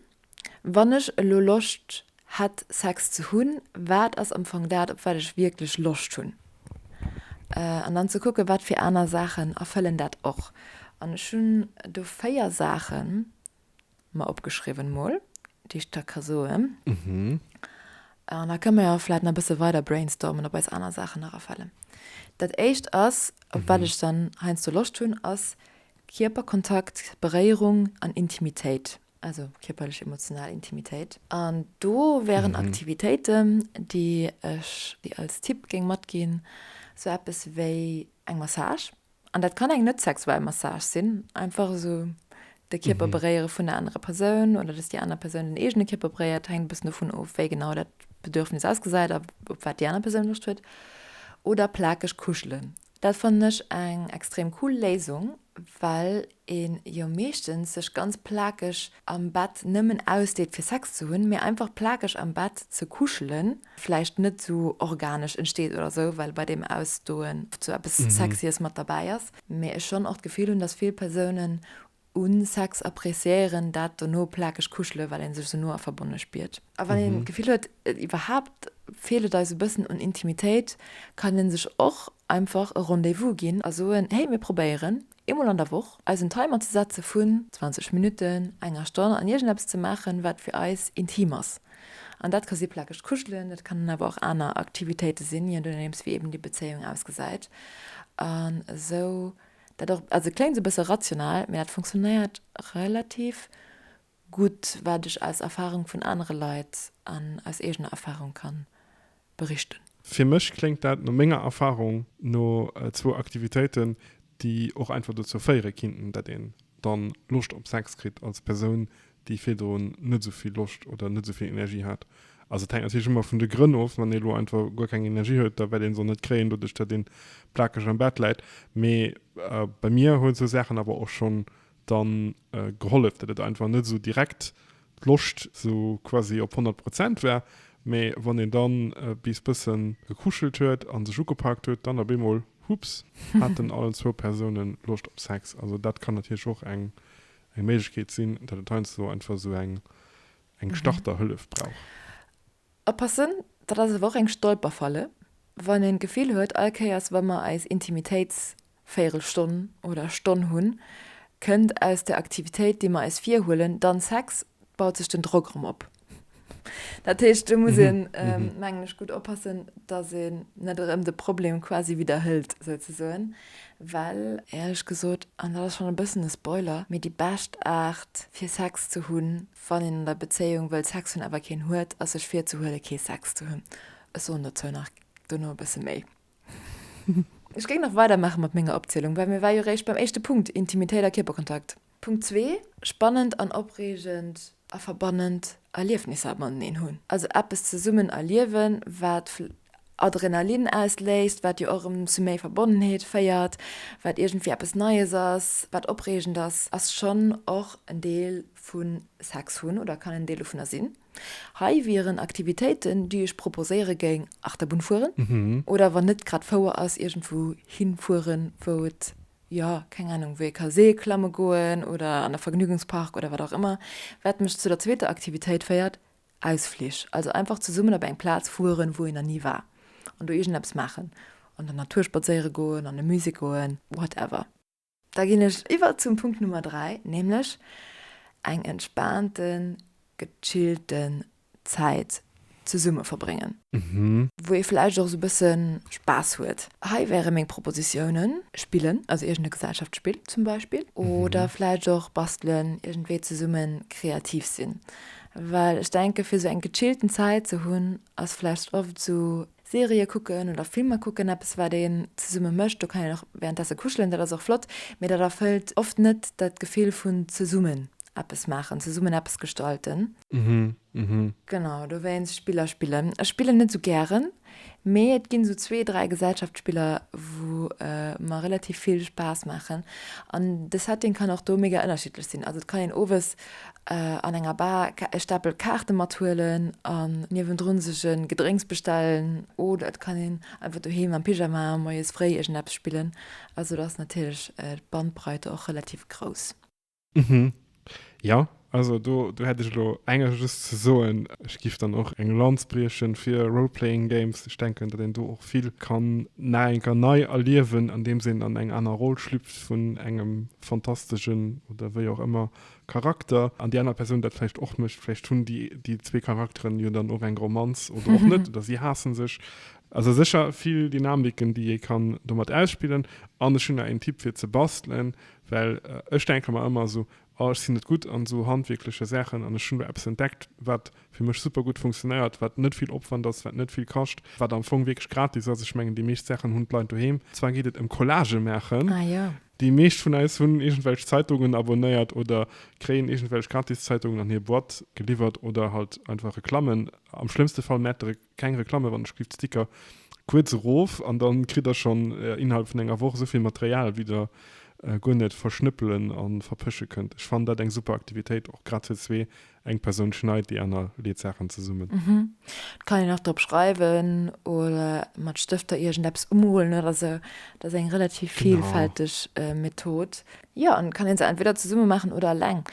wann ech elo Loscht hätt Sex ze hunn, wat ass am Fong dat, op wat ech wierklech Loscht hunn? An dann ze kucken, wat fir aner Saachen erfëllen dat och. An ech hunn do 4 Saachen mer opgeschriwwen mol, déi ech der ka soen. An da kënne mer jo vläit nach e bësse weider brainstormen, ob eis aner Saachen nach afalen. Dat éischt ass, op wat ech dann heiansdo Loscht hunn, ass Kierperkontakt, Beréierung an Intimitéit, also kierperlech, emotional Intimitéit. An do wären Aktivitéiten, déi ech dir als Tipp géing matginn, sou eppes wéi eng Massage. An dat kann eng net sexuell Massage sinn, einfach esou de Kierper beréiere vun der anerer Persoun oder dass déi aner Persoun den eegene Kierper beréiert, hänkt e bëssen dovun of, wéi genau dat Bedürfnis ausgesäit a op wat déi aner Persoun Loscht huet. Oder plakeg kuschelen. Dat fannen ech eng extrem cool Léisung, well een jo meeschtens sech ganz plakeg am Bett nëmmen ausdeet fir Sex ze hunn, mee einfach plakeg am Bett ze kuschelen vläicht net sou organesch entsteet oder sou, well bei deem Ausdoen oft sou eppes Sexyes mat derbäi ass. Mee ech schonn och d'Gefill hunn, dass vill Persounen un Sex appreciéieren, dat dono plakeg kuschele well een sech sou no a verbonne spiert. A wann een d'Gefill huet, iwwerhaapt feelt et eis e bëssen un Intimitéit, kann een sech och einfach e Rendez-vous ginn a soen, hey mir probéieren eemol an der Woch eis en Timer ze setze vun 20 Minutten, enger Stonn an iergendeppes ze maachen, wat fir eis intim ass. An dat ka si plakegt kuschelen, dat kannen awer och aner Aktivitéite sinn, je nodeems wéi eben déi Bezéiung ausgesäit. An esou Dat och, also kléngt esou e bësse rational, mee dat funktionéiert relativ gutt, wat ech aus Erfahrung vun anere Leit an aus eegener Erfahrung ka berichten. Fir mech kléngt dat no menger Erfahrung no zwou Aktivitéiten, déi och einfach dozou féiere kinnten, dat een dann Loscht op Sex kritt als Persoun, déi virdrun net esou vill Loscht oder net esou vill Energie hat. Also et hänkt natierlech ëmmer vun de Grënn of, wann ee lo einfach guer keng Energie huet, da wäert een se och net kréien doduerch datt een plakeg am Bett läit. Mee bei mir huet esou Saachen awer och schonn dann gehollef, datt et einfach net esou direkt d'Loscht esou quasi op 100 Prozent war, mee wann een dann bis bëssen gekuschelt huet an sech ugepaakt huet, dann op eemol, hups, haten allen zwou Persounen Loscht op Sex. Also dat kann natierlech och eng eng Méiglechkeet sinn, datt et heiansdo einfach esou eng eng Starterhëllef brauch. Oppassen, dat ass awer och eng Stolperfalle, wann een d'Gefill huet, all Kéiers wa mer eis Intimitéitsvéierelstonn oder Stonn hunn, kënnt aus der Aktivitéit, déi mer eis virhuelen, dann Sex, baut sech den Drock erëm op. Dat heescht, do muss een, mengen ech, gutt oppassen, datt een net erëm de Problem quasi widderhëlt, souzesoen. Well, éierlech gesot, an dat ass schonn e bëssen e Spoiler, mee déi bescht Aart fir Sex ze hunn, wann een an der Bezéiung wëll Sex hunn, awer keen huet, ass sech virzehuele kee Sex ze hunn. Ech soen dozou nach dono e bësse méi. Ech géing nach weidermaache mat menger Opzielung, well mir war jo réischt beim éischte Punkt, Intimitéit a Kierperkontakt. Punkt zwee, Spannend an opreegend a verbannend Erliefnisser mateneen hunn. Also eppes zesummen erliewen, wat Adrenalin ausléist, wat jo och erëm zu méi Verbonnenheet féiert, wat iergendwéi eppes Neies ass, wat opreegend ass, ass schonn och en Deel vu Sex hunn oder kann en Deel dovunner sinn. Hei wieren Aktivitéiten, déi ech proposéiere géing, Achterbunn fueren oder wann net grad Fouer ass, iergendwou hinfueren, wou et jo, keng Ahnung, wou ee ka Seelklamme goen oder an e Vergnügungspark oder wat och ëmmer. Wat mech zu der zweeter Aktivitéit féiert, Ausflich. Also einfach zesummen op eng Plaz fueren, wou een nach ni war an do iergendeppes maachen. An der Natur spadséiere goen, an e Musée goen, whatever. Da ginn ech iwwer zum Punkt Nummer 3, nämlech eng entspaanten, gechillten Zäit zesumme verbréngen. Wou ee vläicht och esou e bësse Spaass huet. Hei wäre meng Propositiounen, Spillen, also iergend e Gesellschaftsspill zum Beispill, oder vläicht och bastelen, iergendwéi zesumme kreativ sinn. Well ech denke fir esou eng gechillten Zäit ze hunn, ass vläicht oft esou Serië kucken oder Filmer kucken eppes wat een zesumme mécht. Do kann een och währenddessen kuschelen, dat ass och flott, mee dat erfëllt oft net dat Gefill vun zesummen eppes maachen, zesummen eppes gestalten. Genau, dowéinst Spiller spillen. Ech spillen net esou gären, mee et ginn esou zwee, dräi Gesellschaftsspiller, wou mer relativ vill Spaass maachen. An de Setting kann och do mega ënnerschiddlech sinn. Also et kann een owes an enger Bar e Stapel Kaarte mathuelen an niewendrun sech e Gedrénks bestellen oder et kann een einfach doheem am Pyjama moies fréi iergendeppes spillen. Also do ass natierlech d'Bandbreite och relativ grouss. Mhm. Jo, also do, do hätt ech elo enges just ze soen, ech giff dann och eng Lanz briechen fir Role-Playing Games. Ech denken, datt een do och vill kann nach eng Kéier nei erliewen, andeems een an eng aner Roll schlüpft vun engem fantastegen oder wéi och ëmmer Charakter an déi aner Persoun dat vläicht och mécht. Vläicht hunn déi, déi zwee Charakteren jo dann och eng Romanz oder och net oder si haasse sech. Also sécher vill Dynamiken, déi ee kann domat ausspillen. An ech hunn nach een Tipp fir ze bastelen, well ech denke mer ëmmer esou, oh ech sinn net gutt an esou handwierkleche Saachen an ech hunn do eppes entdeckt, wat fir mech super gutt funktionéiert, wat net vill Opwand ass, wat net vill kascht, wat am Fong wierklech gratis ass. Ech mengen déi meescht Saachen hunn d'Leit doheem. Zwar geet et ëm Collagë maachen. Ah jo. Déi meescht vun eis hunn iergendwelch Zeitungen abonnéiert oder kréien iergendwelch Gratiszeitungen an hir Boîte geliwwert oder halt einfach Reklammen. Am schlëmmste Fall maacht der keng Reklamme wann ech giff d'Sticker kuerz erof an dann kritt der schonn innerhalb vun enger Woch esouvill Material wéi der guer net verschnëppelen a verpësche kënnt. Ech fannen dat eng super Aktivitéit och grad fir zwee Eng Persoun schneit, déi aner leet Saachen zesummen. Mhm. Et kann een och drop schreiwen oder mat Stëfter iergendeppes umolen oder sou. Dat ass eng relativ vielfälteg Method. Jo, an et kann een se entweder zesumme maachen oder eleng.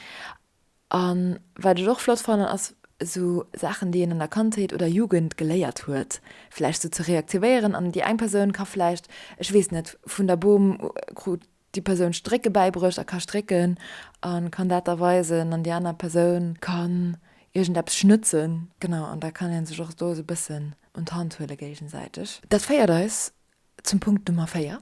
A wat ech och flott fannen, ass esou Saachen, déi een an der Kandheet oder Jugend geléiert huet, vläicht sou ze reaktivéieren. An déi eng Persoun ka vläicht, ech weess net, vun der Bom krut déi Persoun Strécke bäibruecht a ka strécken a kann dat da weisen an déi aner Persoun kann iergendeppes schnëtzen. Genau, an da kann ee sech och do esou e bëssen un d'Hand huele géigesäiteg. Dat féiert eis zum Punkt Nummer 4.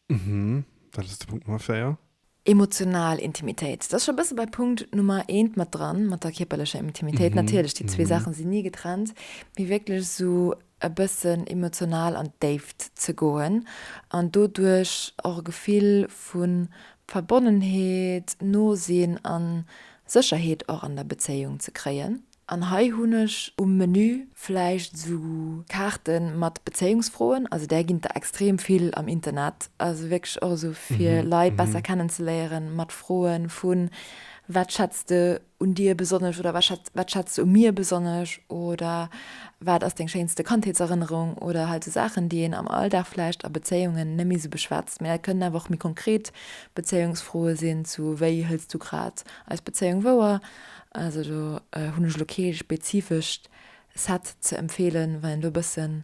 Mhm, wat ass de Punkt Nummer 4? Emotional Intimitéit. Dat ass scho e bësse bei Punkt Nummer eent mat dran, mat der kierperlecher Intimitéit. Natierlech, déi zwee Saache sinn ni getrennt, mee wierklech esou. e bëssen emotional an d'Déift ze goen an doduerch och e Gefill vu Verbonnenheet, Nosinn a Sécherheet och an der Bezéiung ze kréien. An hei hunn ech um Menü vläicht esou Kaarte mat Bezéiungsfroen, also där ginn et der extrem vill am Internet, also wierklech och esou fir Leit besser kennenzeléieren, mat Froen vu wat schätz de un dir besonnesch oder wat schätz de u mir besonnesch oder wat ass deng schéinste Kandheetserënnerung oder halt esou Saachen, déi een am Alldag vläicht a Bezéiungen net méi esou beschwätzt. Mee dat kënnen awer och méi konkret Bezéiungsfroe sinn zu wéi hëls du grad eis Bezéiung wouer? Also do hunn ech elo kee spezifescht Set ze empfeelen. Wann een do e bëssen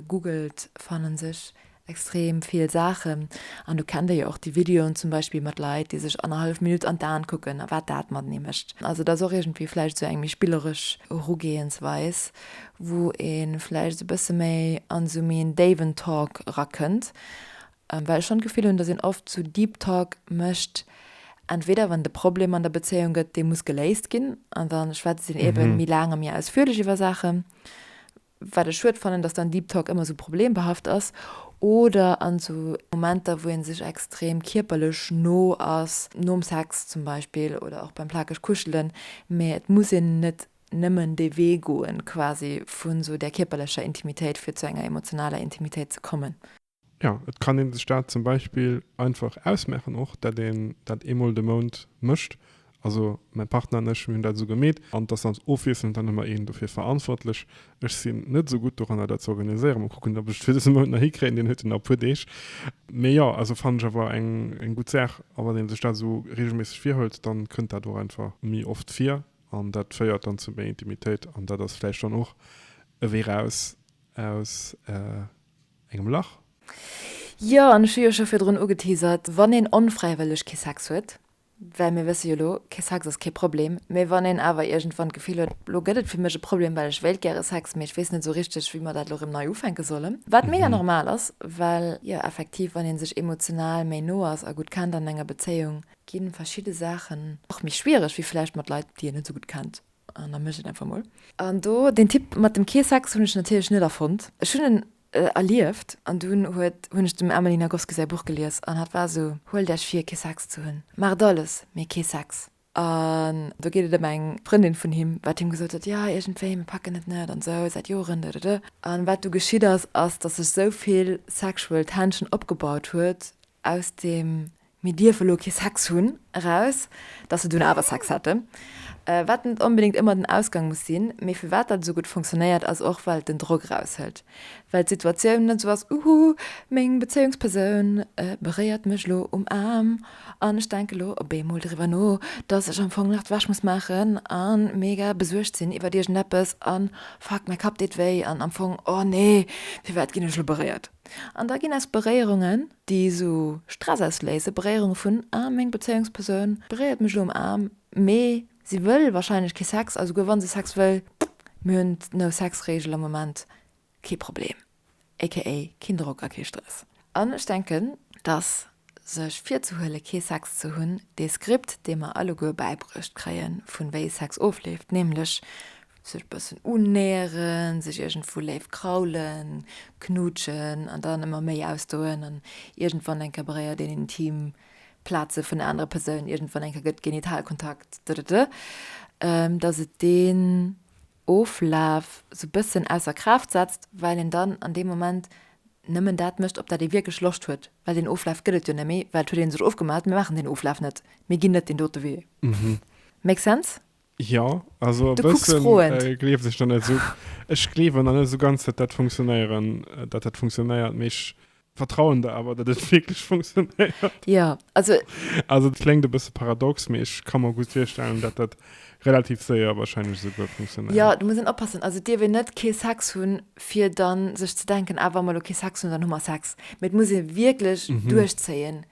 googelt fannen sech extrem vill Saachen. An do kennt der jo och déi Videoen zum Beispill mat Leit déi sech annerhallef Minutt an d'Aen kucken a wat dat matenee mécht. Also dat ass och iergendwéi vläicht esou eng méi spilleresch Erugehensweis, wou ee vläicht esou e bësse méi an esou méi en déiwen Talk erakënnt. Well ech schonn d'Gefill hunn, dass een oft sou Deep Talk mécht, entweder wann et e Problem an der Bezéiung gëtt, dee muss geléist ginn, an da schwätzt een eeben méi laang a méi ausführlech iwwer Saachen, wat ech schued fannen, dass dann Deep Talk ëmmer sou problembehaft ass, oder an sou Momenter, wou ee sech extrem kierperlech no ass, nom Sex zum Beispill oder och beim plakeg Kuschelen, mä et muss een net nëmmen dee Wee goen quasi vu sou där kierperlecher Intimitéit fir zu enger emotionaler Intimitéit ze kommen. Jo, et kann een sech dat zum Beispill einfach ausmaachen och, dat een dat eemol de Mount mécht. Also mäi Partner an ech, mir hunn dat esou gemeet an et ass dann ofwiesselnd dann ëmmer een dofir verantwortlech. Ech sinn net esou gutt doranner dat ze organiséieren. Mol kucken, ob ech et fir dëse Mount nach hikréien, deen huet jo nach e puer Deeg. Mee jo, also fannen ech awer eng eng gutt Saach a wann ee sech dat esou reegelméisseg virhëlt, dann kënnt dat och einfach méi oft vir an dat féiert dann zu méi Intimitéit an dat ass vläicht dann och e Wee raus aus engem Lach. Jo, an ech hu jo scho virdrun ugeteasert, wann een onfräiwëlleg kee Sex huet, well mir wësse jo elo, kee Sex ass kee Problem, mee wann een awer iergendwann d'Gefill huet, lo gëtt et fir mech e Problem, well ech wéilt gäre Sex, mee ech weess net esou richteg, wéi mer dat elo erëm nei ufänke sollen, wat mega normal ass, well jo effektiv, wann ee sech emotional méi no ass a gutt kennt an enger Bezéiung, gi verschidde Saachen och méi schwiereg wéi vläicht mat Leit, déi een net esou gutt kennt. An da mécht et einfach mol. An do, deen Typ mat dem kee Sex hunn ech natierlech net erfonnt. Ech hunn en erlieft an dunn huet, hunn ech dem Emily Nagoski säi Buch gelies an hat war esou, Huelt Iech vir kee Sex ze hunn. Maacht alles, mee kee Sex. An do geet et ëm eng Frëndin vun him, wat him gesot huet, jo iergendwéi, mir packen et net an esou, säit Joren, dëdëdë. An wat du geschitt ass, ass, datt sech esou vill sexual tension opgebaut huet aus deem mir dierfe lo kee Sex hunn eraus, dass se dunn awer Sex haten. Wat net onbedéngt ëmmer den Ausgang muss sinn, mee firwat dat esou gutt funktionéiert ass och, well et den Drock eraushëlt. Well d'Situatioun net esou ass, Uhu, meng Bezéiungspersoun beréiert mech lo um Aarm an ech denke lo op eemol driwwer no, dass ech am Fong nach d'Wäsch muss maachen a mega besuergt sinn iwwert iergendeppes an fuck, mäi Kapp deet wéi an am Fong, oh nee, firwat ginn ech lo beréiert? An da ginn aus Beréierungen, déi esou Stress ausléisen, Beréierunge vun, ah, meng Bezéiungspersoun beréiert mech elo um Aarm, mee si wëll warscheinlech kee Sex, a souguer wa se Sex wëll, mir hunn d'No-Sex-Reegel am Moment, kee Problem, aka keen Drock a kee Stress. An ech denken, dass sech virzehuele kee Sex ze hunn, dee Skript, dee mer alleguer bäibruecht kréien, vun wéi Sex ofleeft, nämlech sech bëssen unnäheren, sech iergendwou léif kraulen, knuutschen an dann ëmmer méi ausdoen an iergendwann eng Kéier beréiert een intim Plaze vun der anerer Persoun, iergendwann eng Kéier gëtt Genitalkontakt, dëdëdë, dass et deen Oflaf sou bëssen ausser Kraaft setzt, well een dann an deem Moment nëmmen dat mécht, op dat ee wierklech Loscht huet, well deen Oflaf gëtt et jo net méi, well et huet ee sech ofgemaach, mir maachen deen Oflaf net, mir ginn net deen dote Wee. Make sense? Jo, also e bëssen gleewen ech nach net esou. Ech gleewen nach net esou ganz, datt dat funktionéieren, datt dat funktionéiert, mee ech vertrauen der awer, datt et wierklech funktionéiert. Jo, also. Also et kléngt e bësse paradox, mee ech ka mer gutt virstellen, datt dat relativ séier wahrscheinlech esouguer funktionéiert. Jo, do muss een oppassen. Also et dierf een net kee Sex hunn, fir dann sech ze denken, ah wa mer elo kee Sex hunn, dann hu mer Sex. Mee et muss ee wierklech duerchzéien,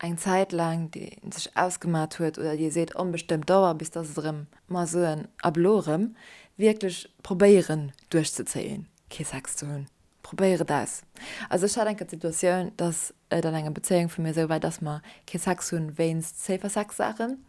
eng Zäit laang, déi een sech ausgemat huet oder déi ee seet onbestëmmt Dauer, bis datt et erëm, mer soen ab elo erëm, wierklech probéieren duerchzezéien, kee Sex ze hunn. Probéier et aus. Also ech hat eng Kéier d'Situatioun, dass et an enger Bezéiung vu mir esou war, dass mer kee Sex hunn wéinst safer Sex Saachen.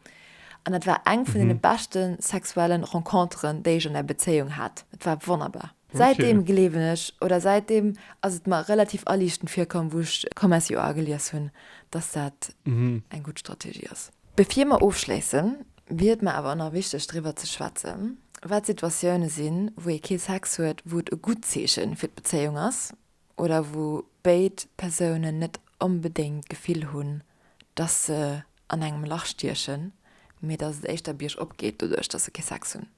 An dat war eng vun deene beschte sexuellen Renconteren, déi ech an där Bezéiung hat. Et war wonnerbar. Säitdeem gleewen ech, oder säitdeem ass et mer relativ aliichtend virkomm, wou ech Come As You Are gelies hunn, dass dat eng gutt Strategie ass. Bevir mer ofschléissen, wier et mer awer och nach wichteg driwwer ze schwätzen, wat Situatioune sinn, wou ee kee Sex huet, wou et e gutt Zeeche fir d'Bezéiung ass oder wou béid Persounen net onbedéngt d'Gefill hunn, dass se an engem Lach stiechen, mee dass et éischter biergop geet doduerch, dass se kee Sex hunn.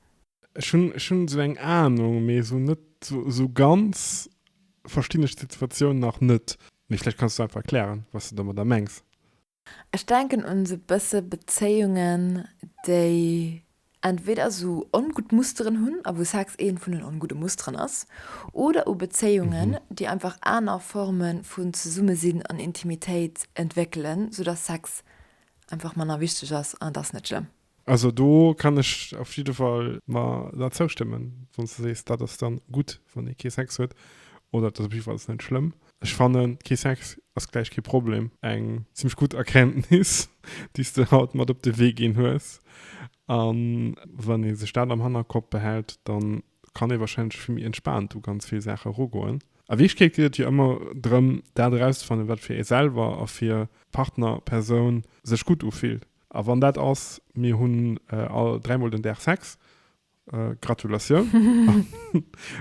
Ech hunn, ech hunn esou eng Ahnung, mee esou net esou ganz verstinn ech d'Situatioun nach net. Mee vläicht kanns du einfach erklären, was du domadder mengs. Ech denken un esou bësse Bezéiungen, déi entweder esou ongutt Musteren hunn, a wou Sex eent vun den ongudde Musteren ass, oder u Bezéiungen, déi einfach aner Forme vun Zesummesinn an Intimitéit entwéckelen, soudass Sex einfach manner wichteg ass, an et ass net schlëmm. Also do kann ech op jidde Fall mer der zoustëmmen, wann s de sees, dat ass dann gutt, wann ee kee Sex huet, oder et ass op jidde Fall net schlëmm. Ech fannen, kee Sex ass gläich kee Problem. Eng zimmlech gutt Erkenntnis, déi s de haut mat op de Wee ginn hues. A wann ee sech dat am Hannerkopp behält, da kann ee warscheinlech vill méi entspaant u ganz vill Saache erugoen. A Wierklechkeet geet et jo ëmmer drëm, dat erauszefannen, wat fir ee selwer a fir d'Partnerpersoun sech gutt ufillt. A wann dat ass, mir hunn all dräimol den Dag Sex, Gratulatioun.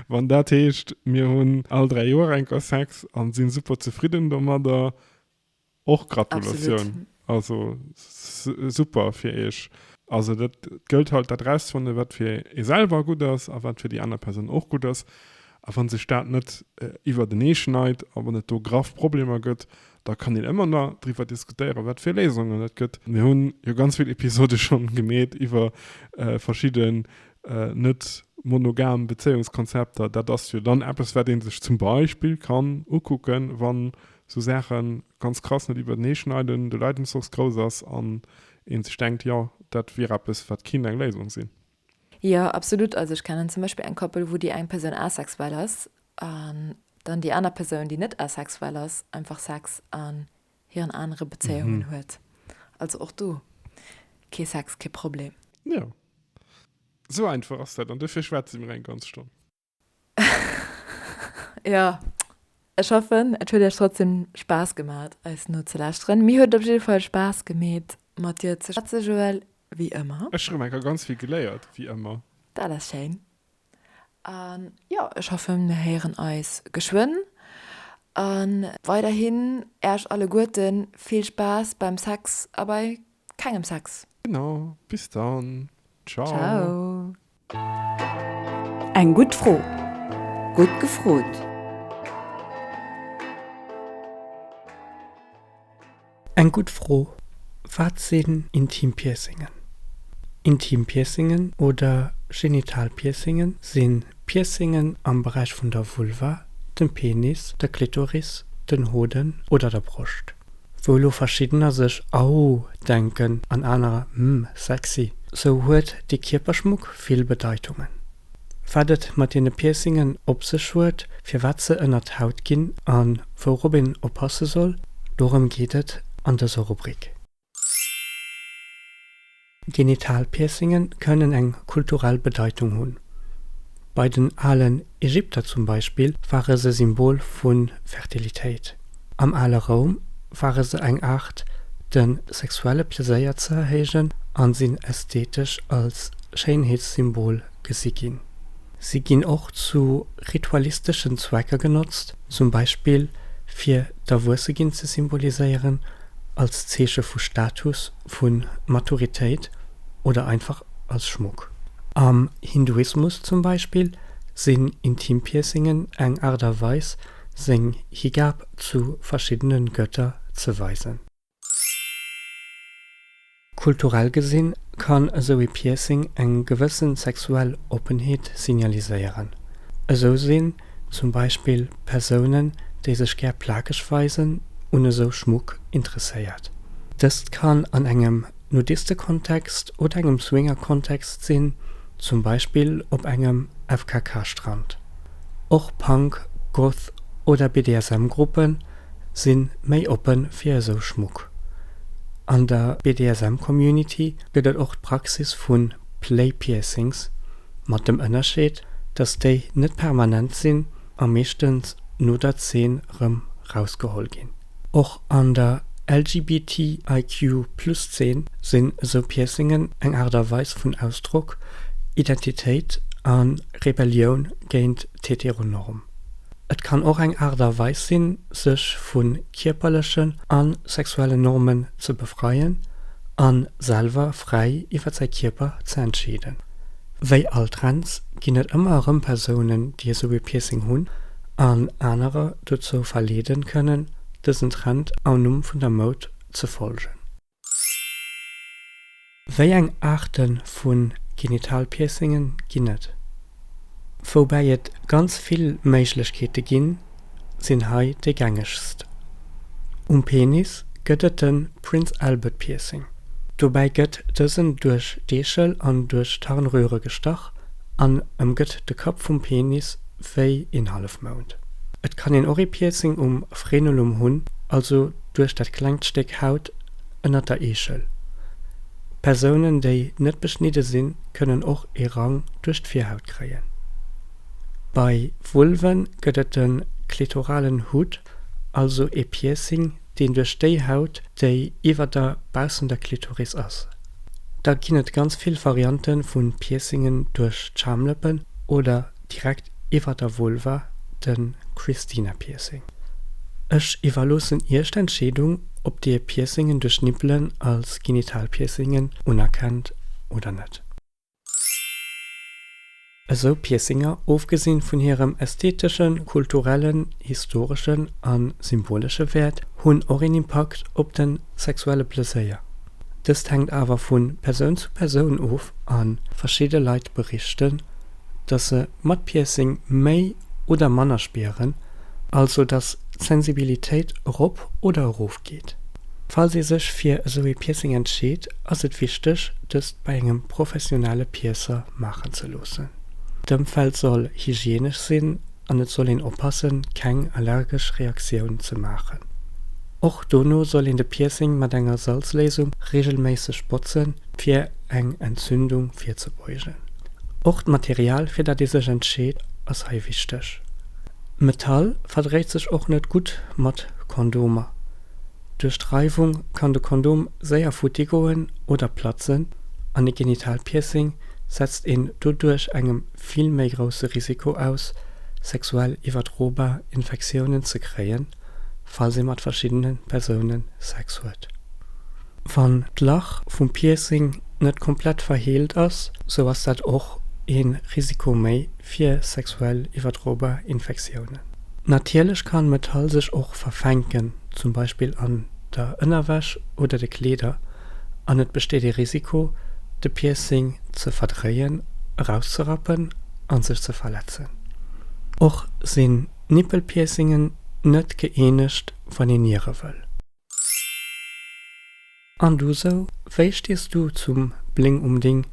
Wann dat heescht, mir hunn all 3 Joer eng Kéier Sex a sinn super zefridden domadder, och Gratulatioun. Also super fir iech. Also dat gëllt halt dat erauszefannen, wat fir ee selwer gutt ass a wat fir déi aner Persoun och gutt ass. A wa sech dat net iwwertenee schneit a wann et do graff Problemer gëtt, Da kann een ëmmer nach driwwer diskutéieren, wat fir Léisungen et gëtt. Mir hunn jo ganz vill Episode schonn gemeet iwwer verschidden net monogam Bezéiungskonzepter. Dat ass jo dann eppes, wat ee sech zum Beispill kann ukucken, wann esou Saache ganz krass net iwwertenee schneiden, de Leidensdruck grouss ass an ee sech denkt, jo, dat wier eppes, wat kinnt eng Léisung sinn. Jo, absolut. Also ech kennen zum Beispill eng Koppel, wou déi eng Persoun asexuell ass an dann déi aner Persoun, déi net asexuell ass, einfach Sex an hiren anere Bezéiungen huet. Also och do, kee Sex, kee Problem. Jo, esou einfach ass dat an dofir schwätze mir eng ganz Stonn. Jo, ech hoffen, et huet iech trotzdem Spaass gemat, eis nozelauschteren. Mir huet et op jidde Fall Spaass gemeet, mat dir ze schwätzen, Joël, wéi ëmmer. Ech hu rëm eng Kéier ganz vill geléiert, wéi ëmmer. Dat ass schéin. An jo, ech hoffen mir héieren eis geschwënn. A weiderhin Äerch alleguerten vill Spaass beim Sex a bei kengem Sex. Genau, bis dann, ciao. Ciao. Eng gutt Fro, gutt gefrot. Eng gutt Fro, Wat sinn Intimpiercingen? Intimpiercingen oder Genitalpiercingen si Piercingen am Beräich vun der Vulva, dem Penis, der Klitoris, den Hoden oder der Broscht. Wou elo verschiddener sech Au denken an anerer Hm, sexy, sou huet dee Kierperschmuck vill Bedeitungen. Wat et mat deene Piercingen op sech huet, firwat se ënnert d'Haut ginn a wourop een oppasse soll, dorëm geet et an dëser Rubrik. Genitalpiercinge kënnen eng kulturell Bedeitung hunn. Bei den alen Ägypter zum Beispill ware se Symbol vu Fertilitéit. Am ale Roum ware se eng Aart de sexuelle Pleséier ze erhéijen a sinn ästhetesch als Schéinheetssymbol gesi ginn. Si ginn och zu ritualisteschen Zwecker genotzt, zum Beispill fir d'Erwuesseginn ze symboliséieren, als Zeeche vu Status, vu Maturitéit oder einfach als Schmuck. Am Hinduismus zum Beispill sinn Intimpiercingen eng Aart a Weis, seng Higab zu verschiddene Götter ze weisen. Kulturell gesinn kann esou ee Piercing eng gewësse sexuell Oppenheet signaliséieren. Esou sinn zum Beispill Persounen, déi sech gär plakeg weisen, un esou Schmuck interesséiert. Dëst kann an engem Nudistekontext oder engem Swingerkontext sinn, zum Beispill op engem FKK-Strand. Och Punk-, Goth oder BDSM-Gruppe si méi oppe fir esou Schmuck. An der BDSM-Community gëtt et och d'Praxis vu Play-Piercings, mat dem Ënnerscheed, dass déi net permanent sinn a meeschtens no der Zeen rëm rausgeholl ginn. Och an der LGBTIQ-Plus-Zeen sinn esou Piercingen eng Aart a Weis vun Ausdrock, Identitéit a Rebellioun géint d'Heteronorm. Et kann och eng Aart a Weis sinn, sech vu kierperlechen a sexuellen Normen ze befreien a selwer fräi iwwer säi Kierper ze entscheeden. Wéi all Trends ginn et ëmmer erëm Persounen, déi esou ee Piercing hunn an anerer dozou verleeden kënnen, dësen Trend am Numm vun der Moud ze folgen. Wéi eng Aarte vu Genitalpiercingen ginn et? Woubäi et ganz vill Méiglechkeete ginn, sinn hei déi gängegst. Um Penis gëtt et de Prince Albert Piercing. Dobäi gëtt dësen duerch d'Eechel an duerch d'Harnröhre gestach an ëmgëtt de Kapp vum Penis wéi een Hallefmound. Et kann een och ee Piercing um Frenulum hunn, also duerch dat klengt Stéck Haut ënnert der Eechel. Persounen déi net beschnidde sinn, kënnen och ee Rang duerch d'Virhaut kréien. Bei Vulven gëtt et de klitoralen Hood, also ee Piercing, deen duerch déi Haut, déi iwwer der baussender Klitoris ass. Da ginn et ganz vill Variante vu Piercingen duerch d'Schamlëppen oder direkt iwwer der Vulva, de Christina Piercing. Ech iwwerloossen iech d'Entscheedung, ob dir Piercingen duerch Nippelen als Genitalpiercingen unerkennt oder net. Esou Piercinger, ofgesinn vun hirem ästheteschen, kulturellen, historeschen a symbolesche Wäert, hunn och een Impakt op de sexuelle Pleséier. Dëst hänkt awer vu Persoun zu Persoun of a verschidde Leit berichten, dass se mat Piercing méi oder manner spieren, also dass d'Sensibilitéit erop oder erof geet. Falls ee sech fir esou ee Piercing entscheet, ass et wichteg, dëst bei engem professionelle Piercer maachen ze loossen. D'Ëmfeld soll hygienesch sinn an et soll een oppassen, keng allergesch Reaktioun ze maachen. Och dono soll een de Piercing mat enger Salzléisung reegelméisseg botzen, fir eng Entzündung virzebeugen. Och d'Material, fir dat ee sech entscheet, ass hei wichteg. Metall verdréit sech och net gutt mat Kondomer. Duerch d'Reiwung kann de Kondom séier futti goen oder platzen an e Genitalpiercing setzt een doduerch engem vill méi grousse Risiko aus, sexuell iwwerdrobar Infektiounen ze kréien, falls ee mat verschiddene Persoune Sex huet. Wann d'Lach vum Piercing net komplett verheelt ass, sou ass dat och ee Risiko méi fir sexuell iwwerdrobar Infektiounen. Natierlech kann Metall sech och verfänken, zum Beispill an der Ënnerwäsch oder de Kleeder, an et besteet ee Risiko, de Piercing ze verdréien, erauszerappen an sech ze verletzen. Och sinn Nippelpiercingen net gëeenegt, wann een niere wëll. An du sou, wéi stees du zum Bling um Ding?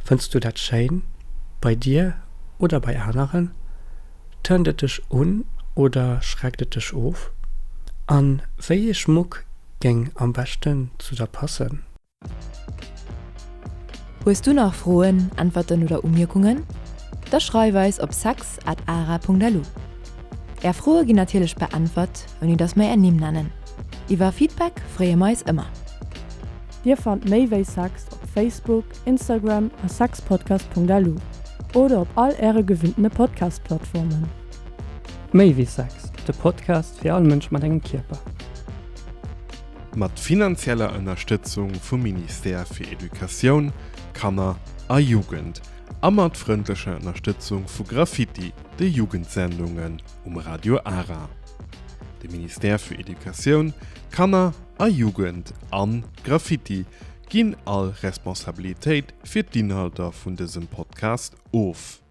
Fënns du dat schéin? Bei dir oder bei aneren? Tërnt et dech un oder schreckt et dech of? An wéi ee Schmuck géing am beschten zu der passen? Hues du nach Froen, Äntwerten oder Umierkungen? Da schreif eis op sex at ara.lu. Är Froe ginn natierlech beäntwert, ouni dass mer är Nimm nennen. Iwwer Feedback freeë mer eis ëmmer. Dir fannt méi wéi Sex op Facebook, Instagram a sexpodcast.lu oder op all äre gewinntene Podcast-Plattformen. Méi wéi Sex, de Podcast fir all Mënsch mat engem Kierper. Mat finanzieller Ënnerstëtzung vum Ministère fir Educatioun, Kanner a Jugend a mat frëndlecher Ënnerstëtzung vu Graffiti, de Jugendsendungen um Radio Ara. De Ministère fir Educatioun, Kanner a Jugend an Graffiti ginn all Responsabilitéit fir d'Inhalter vun dësem Podcast of.